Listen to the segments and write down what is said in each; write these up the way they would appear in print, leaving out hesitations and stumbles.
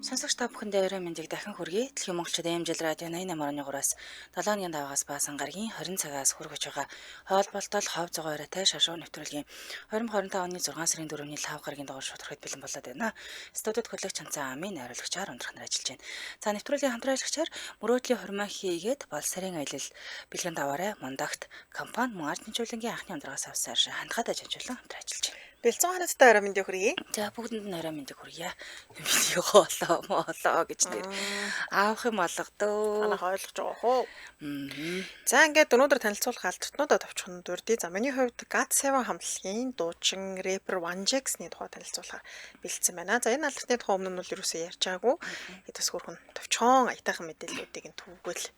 Сонсогч та бүхэндээ орой мэндийг дахин хүргэе. Дэлхийн монголчууд AMJ радио 88.3-аас 7 өдрийн даваагаас Баасан гарагийн 20 цагаас хүргэж байгаа хоол болтол хов зугаа оройтой шаршуу нэвтрүүлгийн 2025 оны 6 сарын 4-ний лав гарагийн дугаар шууд хүрэхэд бэлэн болоод байна. Студид хөтлөгч Чанцаа амын найруулагчаар өндрөх нар ажиллаж байна. За нэвтрүүлгийн хамтран ажиллагчаар мөрөөдлийн хурмаа хийгээд болсарын аялал бэлгэн даваарай Мондагт компани мөн ард түмжүүлэнгийн анхны ундрагаас авсаар хандхаад ажинжуулан хамтран ажиллаж байна. Бэлцэн ханадтай орой мэндийг хүргэе. За бүгдэнд нь орой мэндийг хүргье. Миний хоолоо моолоо гэж нэр аавах юм олгодөө. Манайх ойлгож байгаа хөө. За ингээд өнөөдөр танилцуулах алдтнуудаа товчхон дурдъя. За миний хувьд GOT7 хамтлагийн дуучин рэпер One Jax-ны тухай танилцуулахаар бэлдсэн байна. За энэ алдтны тухай өмнө нь бол ерөөсөө ярьж байгаагүй. Хэд бас хөрхөн товчхон аятайхан мэдээллүүдийг нь түгвэл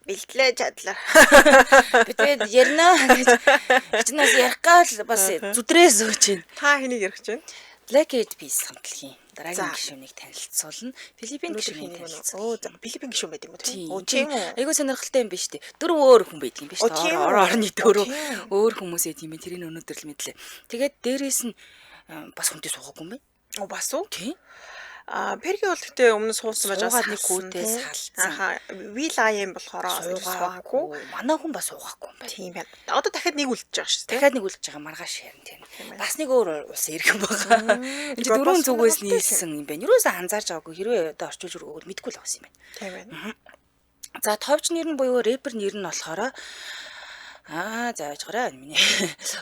бэлтлээ чадлаа. Би тэгээд ярина гэж чинээс ярих гал бас зүдрээ сууж байна. Та хэнийг ярих чинь? Black Eyed Peas хамтлагийн дараагийн гишүүнийг танилцуулна. Филиппин гишүүнийг танилцуулна. Өө за Филиппин гишүүн байт юм уу тийм? Өө тийм үү? Айгуу сонирхолтой юм биш үү? Дөрөв өөр хүн байдаг юм биш үү? Орон орны дөрөв өөр хүмүүс байт юм бэ? Тэрийг өнөөдөр л мэдлээ. Тэгээд дээрээс нь бас хүнтэй суугаагүй юм байна. Оо бас уу? Тийм. А Перги бол гэтээ өмнө суусан байж байгаа нэг хүүтэй салцсан. Аха, Will I am болохоор суугаагүй. Манай хүн бас суугаагүй юм байна. Тийм байна. Одоо дахиад нэг үлдэж байгаа шүү дээ. Дахиад нэг үлдэж байгаа маргааш ярина тийм. Бас нэг өөр улс ирэх юм байгаа. Энд чи дөрвөн зүгээс нийлсэн юм байна. Юусаа анзаарч байгаагүй. Хэрвээ одоо орчуулж өгвөл мэдгүй л байсан юм байна. Тийм байна. За товч нэр нь буюу рэпер нэр нь болохоор Аа за яжгараа миний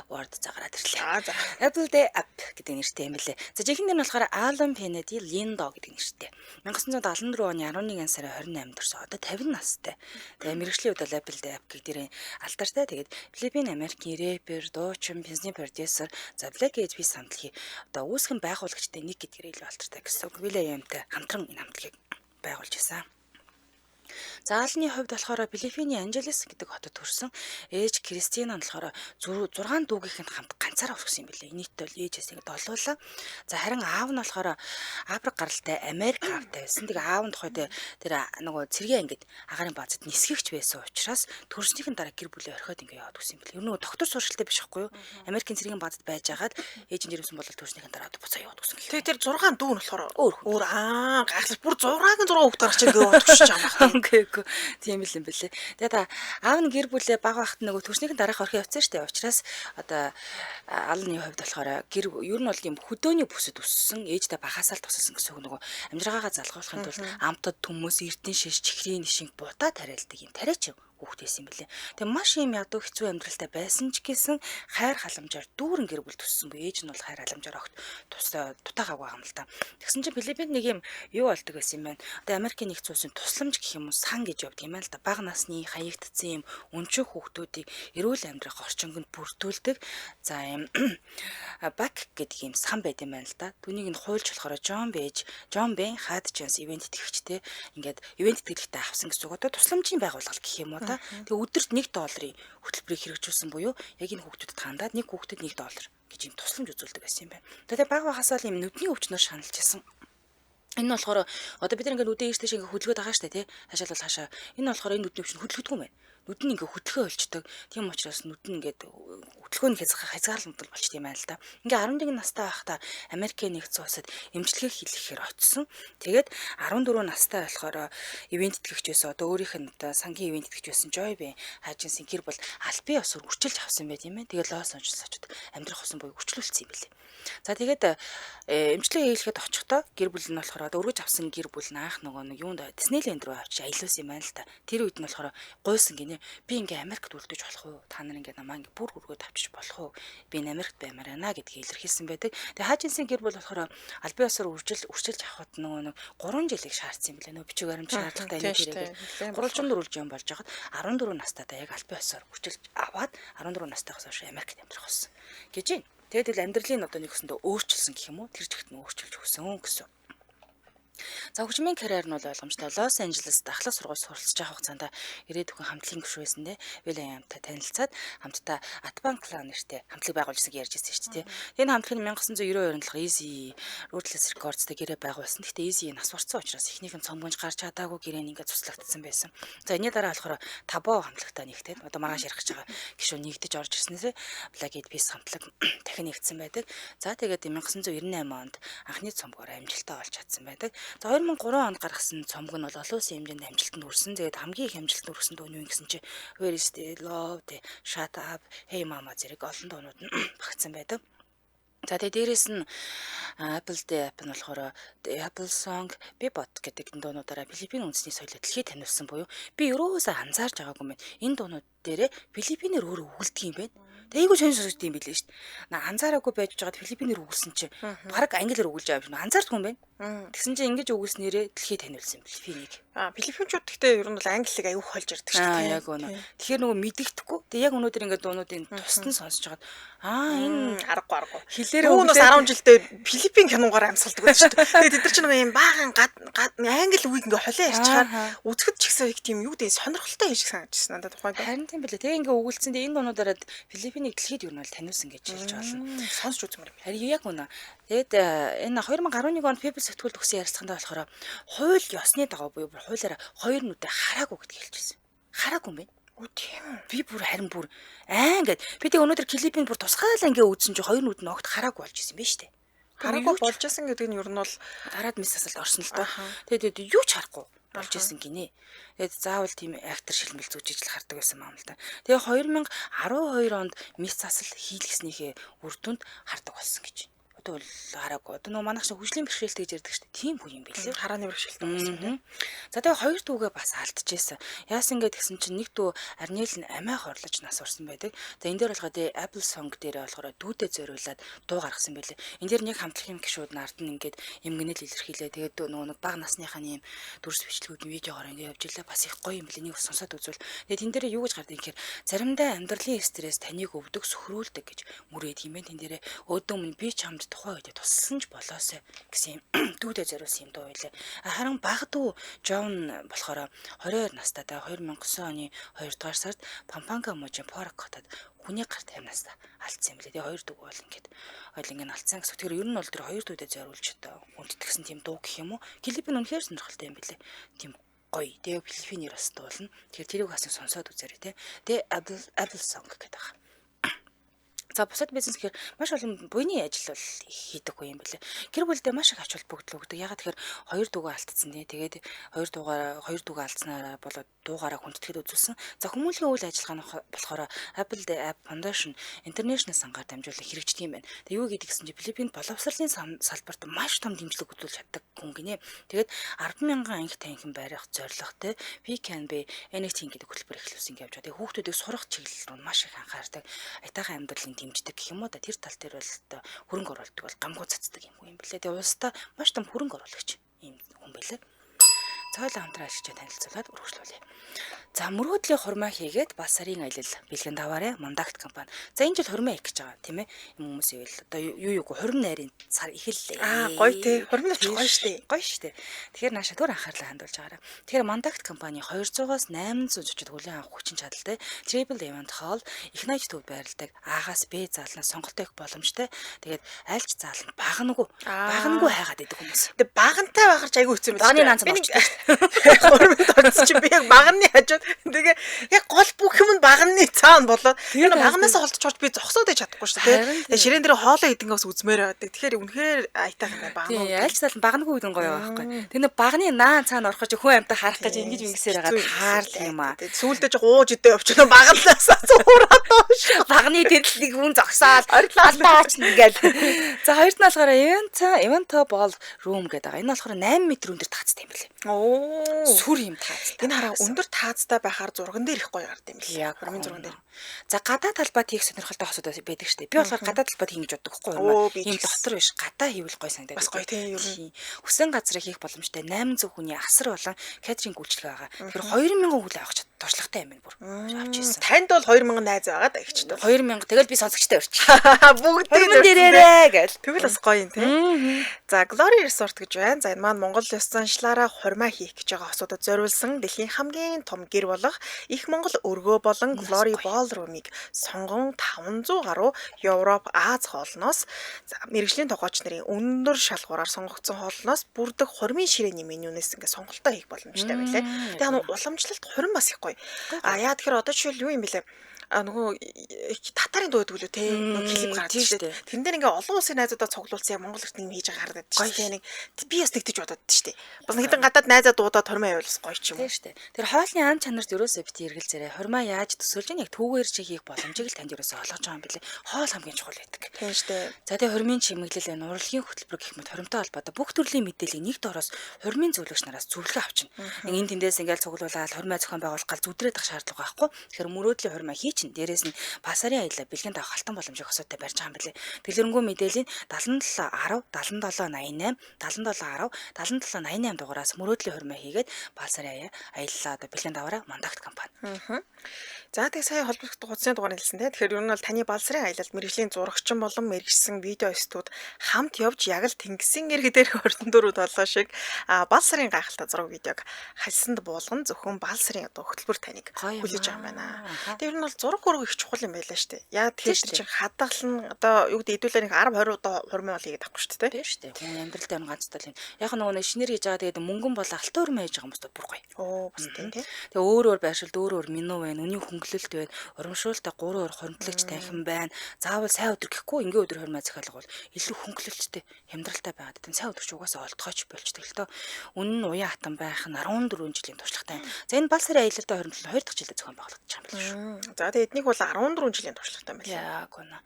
Word загараад ирлээ. Аа за. Apple Day App гэдэг нэртэй юм лээ. За жинхэнэ нэр нь болохоор Alan Kennedy Lindo гэдэг нэртэй. 1974 оны 11 сарын 28-нд төрсөн. Одоо 50 настай. Тэгээ мэрэгжлийн хувьд бол Apple Day App гэх дээрээ алдартай. Тэгээд Филиппин Америкийн рэпер, дуучин, бизнес продюсер, за Black Eyed Peas хамтлагийн одоо үүсгэн байгуулагчтай нэг гэдгээр илүү алдартай гэсэн үг. Will.i.am-тай хамтран энэ хамтлагийг байгуулж исэн. За Алны хувьд болохоор Филиппиний Анжелес гэдэг хотод төрсэн. Ээж Кристина нь болохоор 6 дүүгийнх нь хамт ганцаараа өссөн юм билээ. Нийтдээ бол ээжээс ингэ долуулаа. За харин аав нь болохоор Африк гаралтай Америк аавтай байсан. Тэгээ аав нь тухайд тэр нөгөө цэргийн ангид агарын баазад нисгэгч байсан учраас төрснийхэн дараа гэр бүлээ орхиод ингэ яваад өссөн юм билээ. Ер нь доктор сурчлалтай биш байхгүй юу? Америкийн цэргийн баазад байж хагаад ээж нь жирэмсэн бол төрснийхэн дараа буцаа яваад өссөн гэх. Тэгээ тэр 6 дүү нь болохоор өөр аа гайхал бүр 6-гийн 6 хүүхд гарч ингэ яваад өсөж байгаа юм байна. Үгүй тийм л юм бэлээ. Тэгээд аав нь гэр бүлээ бага байхад нөгөө төрснийхэн дараах орхин явцсан шүү дээ. Учраас одоо Алны хувьд болохоор гэр ер нь бол юм хөдөөний бүсэд өссөн, ээжтэй багасаа л тусалсан гэсэн үг нөгөө амьдралаагаа залгуулахын тулд амтад хүмүүс эрдэн шиш чихрийн нишинг бутаа тариалдаг юм тариач хүүхэд байсан юм бэлээ. Тэгээ маш юм ядуу хэцүү амьдралтай байсан ч гэсэн хайр халамжаар дүүрэн гэр бүл төссөн буюу ээж нь бол хайр халамжаар огт тусаа дутаагаагүй байгаа юм л та. Тэгсэн чинь Филиппинд нэг юм юу болдог байсан юм байна. Одоо Америкийн нэгдсэн улсын тусламж гэх юм уу сан гэж явдаг юм байна л да. Бага насны хаягдсан юм өнчөх хүүхдүүдийг эрүүл амьдрах орчингонд бүрдүүлдэг. За юм бак гэдэг юм сан байд юм байна л да. Түүнийг нь хуульч болохоор Джон Бэж, Джон Бен Хадчанс ивент итгэгчтэй ингээд ивент итгэлтэй авсан гэсэн үг. Одоо тусламжийн байгууллага гэх юм уу та. Тэгээ өдөрт 1 долларын хөтөлбөрийг хэрэгжүүлсэн буюу яг энэ хүүхдүүдэд хандаад нэг хүүхдэд 1 доллар гэж юм тусламж үзүүлдэг байсан юм байна. Тэгээ баг багасаа л юм нүдний өвчнөр шаналж исэн. Энэ нь болохоор одоо бид нар ингээд нүдээ ийш тийш ингээд хөдөлгөөд байгаа шүү дээ тий. Хаашаа бол хаашаа. Энэ нь болохоор энэ нүдний өвчин хөдөлгөдгүй юм байна. Нүд нь ингээд хөдөлгөө болчдөг. Тийм учраас нүд нь ингээд хөдөлгөөн хязгаарлагдал болчт юм байна л да. Ингээ 11 настай байхдаа Америкийн нэгдсэн улсад эмчилгээ хийлгэхээр очсон. Тэгээд 14 настай болохоор ивент итгэгч байсан. Одоо өөрийнх нь одоо сангийн ивент итгэгч байсан Joy Ben Хажинсын гэр бол албан ёсоор үрчилж авсан байт юм байна. Тэгээд Лос Анжелес очид амьдрах усан буюу үрчлүүлсэн юм билээ. За тэгээд эмчилгээ хийлгэхэд очихдоо гэр бүл нь болохоор одоо өргөж авсан гэр бүл нь анх нөгөө нэг юунд Диснейленд рүү авчиж аялуулсан юм байна л та. Тэр үед нь болохоор гуйсан гинэ. Би ингээ Америкт үлдэж болох уу? Та нар ингээ намаа ингээ бүр өргөөд авчиж болох уу? Би энэ Америкт баймаар байна гэдгийг илэрхийлсэн байдаг. Тэгээ Хажинсын гэр бүл болохоор албан ёсоор үрчилж авахд нөгөө нэг 3 жилийг шаардсан юм билээ. Нөгөө бичиг баримт шаардлагатай энэ тэрэг 340 жил болж байхад 14 настайдаа яг албан ёсоор үрчилж аваад 14 настайгаас хойш Америкт амьдрах болсон гэж байна. Тэгээд л амьдралын одоо нэг өсөндөө өөрчилсөн гэх юм уу? Тэр чигт нь өөрчилж өгсөн гэсэн. За хөгжмийн карьер нь бол ойлгомжтой. Лос Анжелес дахлах сургууль суралцж байгаа хугацаанд ирээдүйн хамтлагийн гишүүн байсан те. Will.i.am-тай танилцаад хамтдаа Atban Clan нэртэй хамтлаг байгуулжсэн гэж ярьж байсан шүү дээ. Энэ хамтлаг нь 1992 онд болохоор Easy Ruthless Records-тэй гэрээ байгуулсан. Гэхдээ Easy нас барсан учраас эхнийх нь цомгонж гарч чадаагүй гэрээ нь ингээд цуцлагдсан байсан. За энэний дараа болохоор Tabo хамтлагтай нэгтээд одоо маргааш ярих гэж байгаа гишүүн нэгдэж орж ирснээсээ Black Eyed Peas хамтлаг дахин нэгдсэн байдаг. За тэгээд 1998 онд анхны цомгоор амжилтаа олж чадсан байдаг. За 2003 онд гаргасан цомог нь бол олон улсын хэмжээнд амжилтанд хүрсэн. Тэгээд хамгийн их амжилтанд хүрсэн дуу нь юу гэсэн чи Where is the love, the Shut Up, Hey Mama зэрэг олон дуунууд нь багтсан байдаг. За тэгээ дээрэс нь Apple Day app нь болохоор Apple Song, Bebot гэдэг дуунуудаараа Филиппин үндэсний соёлоо дэлхийд таниулсан буюу би ерөөсөө анзаарч байгаагүй юм байна. Энэ дуунууд дээрээ Филиппинээр өөрөө өгөлдөг юм байна. Тэгээ айгүй сонь сонсогдсон юм билээ шүү дээ. На анзаараагүй байж байгаад Филиппинээр өгүүлсэн чи бараг англиар өгүүлж байгаа юм шиг анзаардгүй юм байна. Тэгсэн чинь ингэж өгүүлснээрээ дэлхийд таниулсан Филиппинийг. Аа, Филиппинчууд гэхдээ ер нь бол англиг аюу холж ярьдаг шүү дээ. Яг үнэ. Тэгэхээр нөгөө мэддэхгүй. Тэгээ яг өнөөдөр ингээд дуунуудын тусад нь сонсож хагаад аа энэ аргагүй. Хэлээрээ өгүүлээс 10 жилдээ Филиппин киногаар амьсгалдаг байсан шүү дээ. Тэгээ тэд нар ч нэг юм баахан англи үгийг ингээ холио ярьчихаар үзэхэд ч гэсэн их тийм юу гэдэг сонирхолтой юм шиг санагдчихсан надад тухайд. Харин тийм билээ. Тэгээ ингээ өгүүлсэн. Тэгээ энэ дуунуудаараа Филиппинийг дэлхийд ер нь бол таниулсан гэж хэлж болно. Сонсч үзмээр юм. Харин яг үнэ. Тэгээд энэ 2011 онд People сэтгүүлд өгсөн ярилцлагандаа болохоор хууль ёсны дагуу буюу хуулиараа хоёр нүдэ хараагүй гэдгийг хэлж байсан. Хараагүй юм байна. Үгүй тийм үү. Би бүр харин бүр аа ингээд би тэг өнөөдөр клипийг бүр тусгаалаа ингээ үзсэн чи хоёр нүд нь огт хараагүй болж исэн юм байна штэ. Хараагүй болж исэн гэдэг нь ер нь бол дараад мис асалд орсон л доо. Тэгээд юу ч харахгүй болж исэн гинэ. Тэгээд заавал тийм актер шилмэл зүүж ижил хардаг байсан юм л да. Тэгээ 2012 онд мис асал хийлгэснийхээ үр дүнд хардаг болсон гэж. Одоо бол хараагүй. Одоо нөгөө манайх шиг хөгжлийн бэрхшээлтэй гэж ярьдаг шүү дээ. Тийм хүн юм билээ. Харааны бэрхшээлтэй болсон юм. За тэгээ хоёр дүүгээ бас алдчихсэн. Яасан гээд тэгсэн чинь нэг дүү Арнел нь амиа хорлож нас орсон байдаг. За энэ дээр болохоор тэгээ Apple Song дээр болохоор дүүдээ зориулаад дуу гаргасан байлээ. Энэ дээр нэг хамтлагийн гишүүд нард нь ингээд эмгэнэл илэрхийлээ. Тэгээд нөгөө нэг бага насныхаа юм дүрс бичлэгүүд нь видеогоор ингээд явж илээ. Бас их гоё юм билээ. Нэг сонсоод үзвэл. Тэгээд тэн дээр юу гэж гардаг юм гэхээр заримдаа амьдралын стресс таныг өвдөг сөхрүүлдэг гэж мөрөөд юм байна. Тэн дээрээ өөдөө минь би чамд тухайн үед тусалсан ч болоосой гэсэн юм дүүдээ зориулсан юм дуу байлаа. Харин баг дүү Жон болохоор 22 настай 2009 оны 2 дугаар сард Пампанга мужийн Порок хотод хүний гар тамнаас алдсан юм лээ. Тэгээ хоёр дүү бол ингээд ойл ингээд алдсан гэсэн. Тэгэхээр ер нь бол тэр хоёр дүүдээ зориулж одоо хүндэтгсэн тийм дуу гэх юм уу. Клип нь үнэхээр сонирхолтой юм билээ. Тийм гоё. Тэгээ Филиппинээр бас дуулна. Тэгэхээр тэрийг бас сонсоод үзээрэй те. Тэгээ Apple Song гэдэг байгаа. За бусад бизнес гэхээр маш олон буйны ажил бол хийдэг хүн юм билээ. Гэр бүлдээ маш их ач холбогдол өгдөг. Ягаад тэгэхээр хоёр дүүгээ алдсан тий. Тэгээд хоёр дүүгээ алдсанаараа болоод дуугаараа хүндэтгэл үзүүлсэн. За хүмүүлгийн үйл ажиллагаа нь болохоор Apple The App Foundation International сангаар дамжуулан хэрэгждэг юм байна. Тэгээд юу гэдэг гэсэн чинь Филиппинд боловсролын салбарт маш том дэмжлэг үзүүлж чаддаг хүн гинэ. Тэгээд 10,000 анги танхим барих зорилготой We Can Be Anything гэдэг хөтөлбөр эхлүүлсэн гэж явж байгаа. Тэгээд хүүхдүүдийг сурах чиглэл рүү маш их анхаардаг. Аятайхан амьдралын дэмждэг гэх юм уу да, тэр тал дээр бол одоо хөрөнгө оруулалт бол гамгуу цацдаг юм хүн юм билээ. Тэгээ улсдаа маш том хөрөнгө оруулагч юм хүн билээ. Цойлон хамтран ажиллаж танилцуулаад үргэлжлүүлье. За мөрөөдлийн хурмаа хийгээд бас сарын аялал бэлгэн даваарэ Мандакт компани. За энэ жил хурмаа их гэж байгаа тийм ээ. Юм хүмүүс ивэл одоо юу юугүй хурим найрын сар эхэллээ. Аа гоё тий. Хурим нар ч гоё штэ. Гоё штэ. Тэгэхээр нааша түр анхаарлаа хандуулж байгаарай. Тэгэхээр Мандакт компани 200-аас 800 зочид хүлээн авах хүчин чадалтай Triple Event Hall их найж төвд байрладаг. А-гаас Б заалнаас сонголтоо их боломжтой. Тэгээд альч заал нь багангүй. Багангүй хайгаад идэх хүмүүс. Тэгээ багантай байхаар ч айгүй хэцүү юм. Баганы наанц нь хурманд орсон чи би яг баганы хажууд тэгээ яг гол бүх юм нь баганы цаана болоод тэр баганаас холдож орж би зогсоод иж чадахгүй шүү дээ. Тэгээ ширээн дээр хоолоо идэнгээ бас үзмээр байдаг. Тэгэхээр үнэхээр айтайхан байна баганы. Тийм альч тал багангүй гэдэг нь гоё байхгүй. Тэр нэг баганы наан цаана орох гэж хүн амьтаа харах гэж ингэж ингэсээр хагаад хаарл юм аа. Сүүлдээ жоо ууж идэ явчихна баганаас зуураад доош. Баганы тэрлийг хүн зогсоол алдаач ингээл. За хоёрт нь болохоор Evento Ball Room гэдэг байгаа. Энэ болохоор 8 м өндөр таацтай юм билээ. Оо. Сүр юм таацтай. Энэ хараа өндөр таацтай байхаар зурган дээр их гоё гард юм билээ. Хурмын зурган дээр. За гадаа талбайд хийх сонирхолтой хосууд байдаг штэ. Би болохоор гадаа талбайд хийнэ гэж боддог хгүй юу? Ийм дотор биш, гадаа хийвэл гоё санагдаад. Бас гоё тийм ер нь. Хүсэн газрыг хийх боломжтой 800 хүний асар болон кейтеринг үйлчилгээ байгаа. Тэгэхээр 2000 хүлээ авах туршлагатай юм байна бүр. Авч ирсэн. Танд бол 2000 найз байгаа да ихчтэй. 2000 тэгэл би сонсогчтой өрч. Бүгдийг дээрээрээ гэл. Тэгвэл бас гоё юм тий. За Glory Resort гэж байна. За энэ маань Монгол ёс заншлаараа хурмаа хийх гэж байгаа хосуудад зориулсан дэлхийн хамгийн том гэр болох их Монгол өргөө болон Glory Ballroom-ыг сонгон 500 гаруй Европ, Аз хоолноос за мэрэгжлийн тогооч нарын өндөр шалгуураар сонгогдсон хоолноос бүрдэх хурмын ширээний менюнээс ингээ сонголтоо хийх боломжтой байлээ. Тэгээ нэг уламжлалт хурим бас их гоё. А яа тэгэхээр одоо жишээл юу юм бэлээ? Нөгөө татарын дуу гэдэг лөө те нөгөө клип гараад шүү дээ. Тэрэн дээр ингээ олон улсын найзуудаа цуглуулсан яг Монгол эртний юм хийж байгаа харагдаад шүү дээ. Нэг би бас тэгтэж бодоод шүү дээ. Бас нэг хэдэн гадаад найзаа дуудаад хормоо явуул бас гоё ч юм уу. Тийм шүү дээ. Тэр хоолны ан чанарт ерөөсөө бит эргэлзээрэй. Хормоо яаж төсөөлж яг түүгээр чи хийх боломжийг л танд ерөөсөө олгож байгаа юм билээ. Хоол хамгийн чухал байдаг. Тийм шүү дээ. За тэгээ хормын чимэглэл байна. Урлагийн хөтөлбөр гэх мэт хоримтой холбоотой бүх төрлийн мэдээллийг нэг дороос хормын зөвлөгч нараас зөвлөгөө авчна. Нэг энэ тэндээс ингээл цуглуулаад хормоо зохион байгуулах гал зүдрээд ах шаардлага байхгүй. Тэгэхээр мөрөөдлийн хормоо хий чин. Дээрээс нь басарын аялаа бэлгийн давах алтан боломжийг осоотой барьж байгаа юм билээ. Дэлгэрэнгүй мэдээллийн 77 10 77 88 77 10 77 88 дугаараас мөрөөдлийн хормоо хийгээд балсарын аяллаа одоо бэлгийн даваараа Мандагт компани. За тэгээ сая холбогдох хуудасны дугаар хэлсэн те. Тэгэхээр ер нь бол таны балсрын аялалд мэрэгжлийн зурагчин болон мэрэгсэн видео студ хамт явж яг л тэнгисийн эрэг дээрх 24 долоо шиг балсрын гайхалтай зураг видеог хальсанд буулган зөвхөн балсрын одоо хөтөлбөр таныг хүлээж байгаа юм байна. Тэгээ ер нь бол зураг хөрөг их чухал юм байлаа шүү дээ. Яа тэгэхээр тэр чинь хадгална одоо юу гэдэг хэдүүлээ нэг 10 20 удаа хурмын бол хийгээд авахгүй шүү дээ. Тийм шүү дээ. Хүн амьдрал дээр ганцтай л юм. Яг нөгөө нэг шинээр хийж байгаа тэгээд мөнгөн бол алтан хурмын хийж байгаа юм бол бүр гоё. Оо бас тийм тий. Тэгээ өөр өөр байршилд өөр өөр меню байна. Үнийн хөнгөлөлт байна. Урамшуултай 3 өөр хоримтлагч танхим байна. Заавал сайн өдөр гэхгүй энгийн өдөр хормоо захиалга бол илүү хөнгөлөлттэй хямдралтай байгаад тийм сайн өдөр ч угаасаа олдгооч болчдөг л тоо. Үнэн нь уян хатан байх нь 14 жилийн туршлагатай байна. За энэ бал сарын аялалтай хоримтлал 2 дахь жилдээ зохион байгуулагдчих юм байна шүү. За тэгээ эднийг бол 14 жилийн туршлагатай юм байна. Яг үнэ.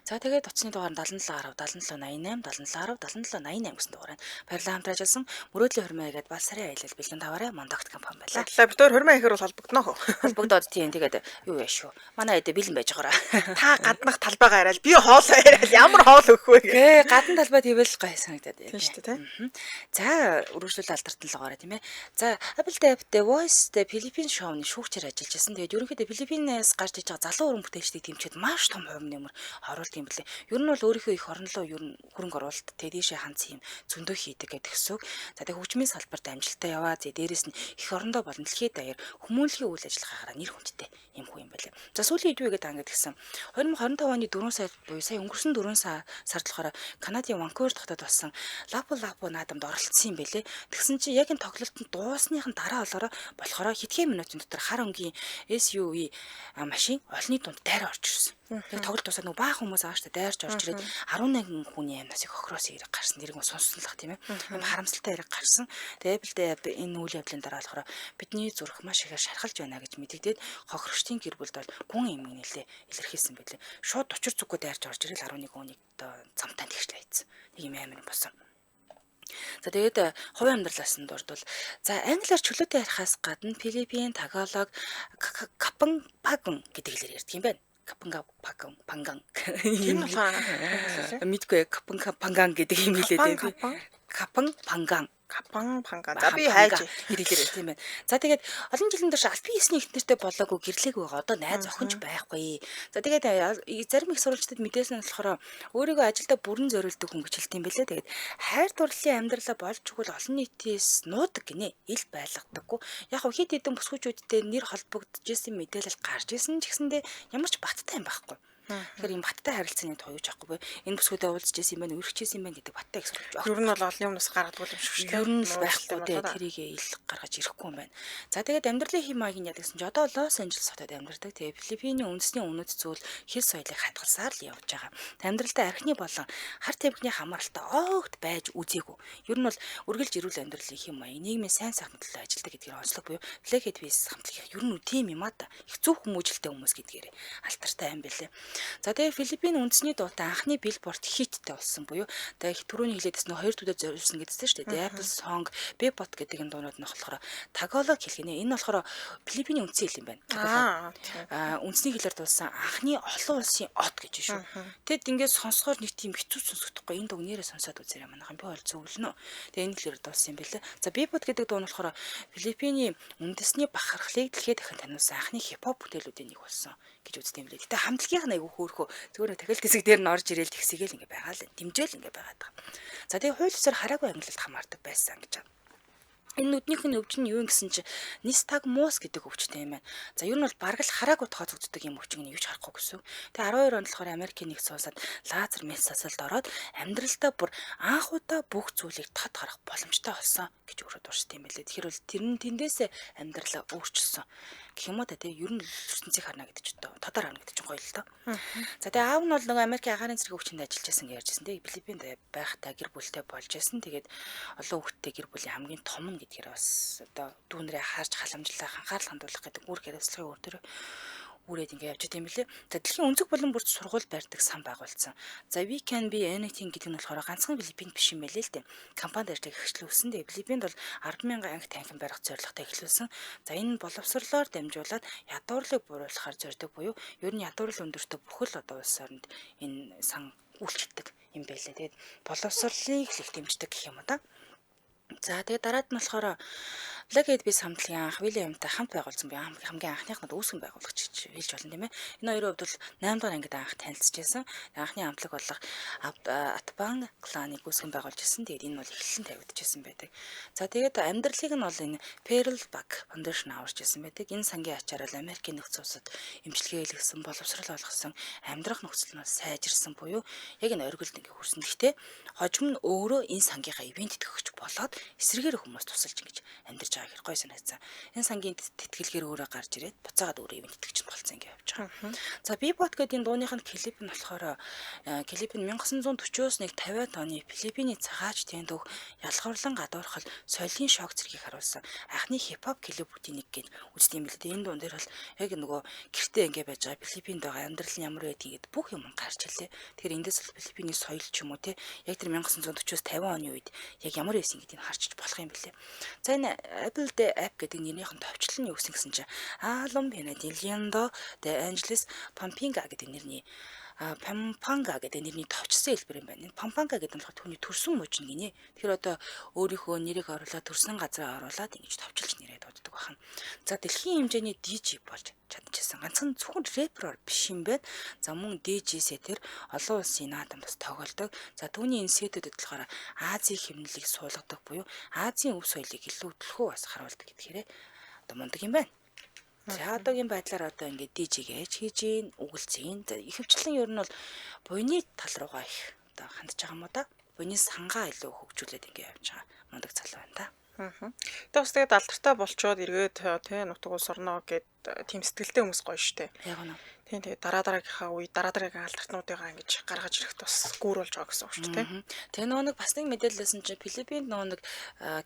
За тэгээд утасны дугаар нь 77 10 77 88 77 10 77 88 гэсэн дугаар байна. Баярлалаа хамт ажилласан мөрөөдлийн хормоо хийгээд бал сарын аялал бэлэн таваарай Мандагт компани байлаа. Баярлалаа. Бид өөр хормоо ихээр бол холбогдно хөө. Холбогдоод тийм тэгээд юу яа шүү. Манай эдэ бэлэн байж байгаараа. Та гаднах талбайгаа яриад би хоолоо яриад ямар хоол өгөх вэ гэх. Гэ гадна талбай тэгвэл гай санагдаад Тийм шүү дээ. За үргэлжлүүл алдартан л байгаарай тийм ээ. За Apple App The Voice The Philippine Show-ны шүүгчээр ажиллаж байсан. Тэгээд ерөнхийдөө Филиппинээс гарч иж байгаа залуу уран бүтээлчдийг тэмчээд маш том хувь нэмэр оруулдаг юм билээ. Ер нь бол өөрийнхөө их орнолоо ер нь хөрөнгө оруулалт тэгээд ийшээ хандсан юм зөндөө хийдэг гэдэг гэсэн үг. За тэгээд хөгжмийн салбарт амжилттай яваа. Тэгээд дээрэс нь их орондоо болон дэлхийд даяар хүмүүнлэгийн үйл ажиллагаагаар нэр хүндтэй юм хүү юм байлээ. За сүүлийн үед юу гэдэг ангид гэсэн 2025 оны 4 сар буюу сая өнгөрсөн 4 сард болохоор Канадын Ванкувер хотод болсон Лапу Лапу наадамд оролцсон юм байлээ. Тэгсэн чинь яг энэ тоглолтод дуусныхан дараа болохоор хэдхэн минутын дотор хар өнгийн SUV машин олны дунд дайраа орж ирсэн. Яг тоглолт дуусаад нөгөө баах хүмүүс байгаа шүү дээ. Дайрч орж ирээд 11 хүний амнаас их хохироос эрэг гарсан. Тэрийг сонссон л бах тийм ээ. Юм харамсалтай эрэг гарсан. Тэгээд энэ үйл явдлын дараа болохоор бидний зүрх маш ихээр шархалж байна гэж мэдэгдээд хохирогчдын гэр бүлд бол гүн эмгэнэлээ илэрхийлсэн байлээ. Шууд учир зүггүй дайрч орж ирэл 11 хүнийг одоо замтай тэгшлээ хийсэн. Нэг юм амар юм болсон. За тэгээд хувийн амьдралаас нь дурдвал за англиар чөлөөтэй ярихаас гадна Филиппин, Тагалог, Капангпаган гэдэг хэлээр ярьдаг юм байна. Капанга паган панган. Тэр нь болохоор мэдгүй Капанга панган гэдэг юм хэлээд байна. Капан панган. Капан панган. За би хайж гэдэг хэлээр тийм байна. За тэгээд олон жилийн турш албан ёсны эхнэртэй болоогүй гэрлээгүй байгаа. Одоо найз охинч байхгүй. За тэгээд зарим их сурвалжтад мэдээлсэн нь болохоор өөрийгөө ажилдаа бүрэн зориулдаг хүн гэж хэлт юм бэлээ. Тэгээд хайр дурлалын амьдралаа болж өгвөл олон нийтээс нуудаг гинэ. Ил байлгадаггүй. Яг хит хитэн бүсгүүчүүдтэй нэр холбогдож исэн мэдээлэл гарч исэн ч гэсэндээ ямар ч баттай юм байхгүй. Тэгэхээр юм баттай харилцааны туйж авахгүй. Энэ бүсгүйдээ уулзж исэн юм байна, өргөж исэн юм байна гэдэг баттай их сурвалж. Ер нь бол олон юмнаас гаргадгүй юм шиг шүү дээ. Ер нь л байхгүй дээ. Тэрийг ил гаргаж ирэхгүй юм байна. За тэгээд амьдралын хэм маяг нь яадаг гэсэн чи одоо Лос Анжелес хотод амьдардаг. Тэгээд Филиппиний үндэсний үнэт зүйл хэл соёлыг хадгалсаар л явж байгаа. Амьдралдаа архины болон хар тамхины хамааралтай огт байж үзээгүй. Ер нь бол үргэлж эрүүл амьдралын хэм маяг, нийгмийн сайн сайхны төлөө ажилладаг гэдгээр онцлог буюу Black Eyed Peas хамтлаг ер нь тийм юм аа та. Их зөв хүмүүжлтэй хүмүүс гэдгээр алтартай юм бэлээ. За тэгээ Филиппин үндэсний дуутай анхны Billboard хиттэй болсон буюу тэгээ түрүүний хэлээдсэн нөө хоёр төдөө зориулсан гэдсэн шүү дээ. Apple Song, Bebot гэдэг энэ дуунууд нь болохоор Тагалог хэл гинэ. Энэ болохоор Филиппиний үндсэн хэл юм байна. Аа үндэсний хэлээр дуулсан анхны олон улсын от гэж шүү. Тэгэд ингээд сонсохоор нэг тийм хэцүү сонсогдохгүй. Энэ дуу нэрээ сонсоод үзээрэй манайхан би бол зөвлөнө. Тэгээ энэ хэлээр дуулсан юм билээ. За Bebot гэдэг дуу нь болохоор Филиппиний үндэсний бахархлыг дэлхийд дахин таниулсан анхны хипхоп бүтээлүүдийн нэг болсон гэж үздэг юм лээ. Гэтэ хамтлагийнх нь айгүй хөөрхөө зүгээр тахил хэсэг дээр нь орж ирээл тэгсгээл ингээ байгаа л дэмжээл ингээ байгаад байгаа. За тэгээ хууль ёсоор хараагүй амьдлалд хамаардаг байсан гэж байна. Энэ нүднийх нь өвчин нь юу юм гэсэн чи нистагмус гэдэг өвчтэй юм байна. За ер нь бол бараг л хараагүй тооцогддог юм өвчин нь юу ч харахгүй гэсэн. Тэгээ 12 онд болохоор Америкийн нэгдсэн улсад лазер мэс засалд ороод амьдралдаа бүр анх удаа бүх зүйлийг тод харах боломжтой болсон гэж өөрөө дуршд юм билээ. Тэгэхээр бол тэр нь тэндээсээ амьдралаа өөрчилсөн гэх юм уу та тий. Ер нь ертөнцийг харна гэдэг чинь одоо тодор харна гэдэг чинь гоё л доо. За тэгээ аав нь бол нөгөө Америкийн агаарын зэрэг өвчнөд ажиллаж байсан гэж ярьжсэн тий. Филиппинд байхдаа гэр бүлтэй болж байсан. Тэгээд олон хүүхэдтэй гэр бүлийн хамгийн том нь гэдгээр бас одоо дүүнрээ харж халамжлах, анхаарал хандуулах гэдэг үүрэг хариуцлагын үр дээр үрээд ингээ явж идэм билээ. За дэлхийн өнцөг болон бүрт сургууль барьдаг сан байгуулсан. За We Can Be Anything гэдэг нь болохоор ганцхан Филиппинд биш юм байлээ л дээ. Компанид ажиллаг эхлүүлсэн. Тэгээ Филиппинд бол 10,000 анги танхим барих зорилготой эхлүүлсэн. За энэ боловсрлоор дамжуулаад ядуурлыг бууруулахаар зорддог буюу ер нь ядуурл өндөртөө бүхэл одоо улс оронд энэ сан үйлчилдэг юм байлээ. Тэгээд боловсрлыг их дэмждэг гэх юм уу да. За тэгээ дараад нь болохоор Black Eyed Peas хамтлагийн анх William-тай хамт байгуулсан буюу хамгийн анхных нь үүсгэн байгуулагч гэж хэлж болно тийм ээ. Энэ хоёрын хувьд бол 8 дугаар ангид анх танилцж байсан. Анхны хамтлаг болох Атбан кланыг үүсгэн байгуулж ирсэн. Тэгээд энэ бол эхлэн тавигдчихсан байдаг. За тэгээд амьдралыг нь бол энэ Pearl Buck Foundation аварч ирсэн байдаг. Энэ сангийн ачаар бол Америкийн нэгдсэн улсад эмчилгээ хийлгэсэн, боловсрол олгосон, амьдрах нөхцөл нь сайжирсан буюу яг энэ оргилд ингээ хүрсэн. Гэхдээ хожим нь өөрөө энэ сангийнхаа ивент тэтгэгч болоод эсрэгээр хүмүүс тусалж ингэж амьдарч байгаа хэрэг гой санагдсан. Энэ сангийн тэтгэлгээр өөрөө гарч ирээд буцаагаад өөрөө ивент тэтгэгч нь болсон ингэ явж байгаа. За Bebot гэдэг энэ дууных нь клип нь болохоор клип нь 1940-оос нэг 50-аад оны Филиппиний цагаач тэндөх ялгаварлан гадуурхал соёлын шок зэргийг харуулсан анхны хипхоп клипүүдийн нэг гэж үздэг юм билээ. Энэ дуун дээр бол яг нөгөө гэртээ ингэ байж байгаа Филиппинд байгаа амьдрал нь ямар байдгийг гээд бүх юм гарч ирлээ. Тэгэхээр эндээс бол Филиппиний соёл ч юм уу те яг тэр 1940-оос 50 оны үед яг ямар байсан гэдгийг харчиж болох юм билээ. За энэ Apple Day App гэдэг нэрнийх нь товчлол нь юу гэсэн гэсэн чинь Алом Пенадилиандо The Angeles Pampinga гэдэг нэрний Пампанга гэдэг нэрний товчсон хэлбэр юм байна. Энэ Пампанга гэдэг нь болохоор түүний төрсөн мужи гинэ. Тэгэхээр одоо өөрийнхөө нэрийг оруулаад төрсөн газраа оруулаад ингэж товчилж нэрээ дууддаг байна. За дэлхийн хэмжээний DJ болж чадчихсан. Ганцхан зөвхөн рэпер биш юм байна. За мөн DJ сетэр олон улсын наадам бас тоглодог. За түүний энэ сетүүдэд болохоор Азийн хэмнэлийг суулгадаг буюу Азийн өв соёлыг илүү төлхөө бас харуулдаг гэдгээрээ одоо мундаг юм байна. За одоогийн байдлаар одоо ингээд DJ-гээ хийж гин, үгэлцэн. За ихэвчлэн ер нь бол буйны тал руугаа их одоо хандж байгаа юм уу да. Буйны сангаа илүү хөгжүүлээд ингээд явж байгаа мундаг залуу байна да. Тэгээ бас тэгээд алдартай болчоод эргээд тий нутаг улс орноо гэд тийм сэтгэлтэй хүмүүс гоё штэ. Яг үнэ. Тийм тэгээд дараа дараагийнхаа үе дараа дараагийн алдартнуудыгаа ингэж гаргаж ирэхт бас гүүр болж байгаа гэсэн үг шүү дээ. Тэгээ нөгөө нэг бас нэг мэдээлэлсэн чинь Филиппинд нөгөө нэг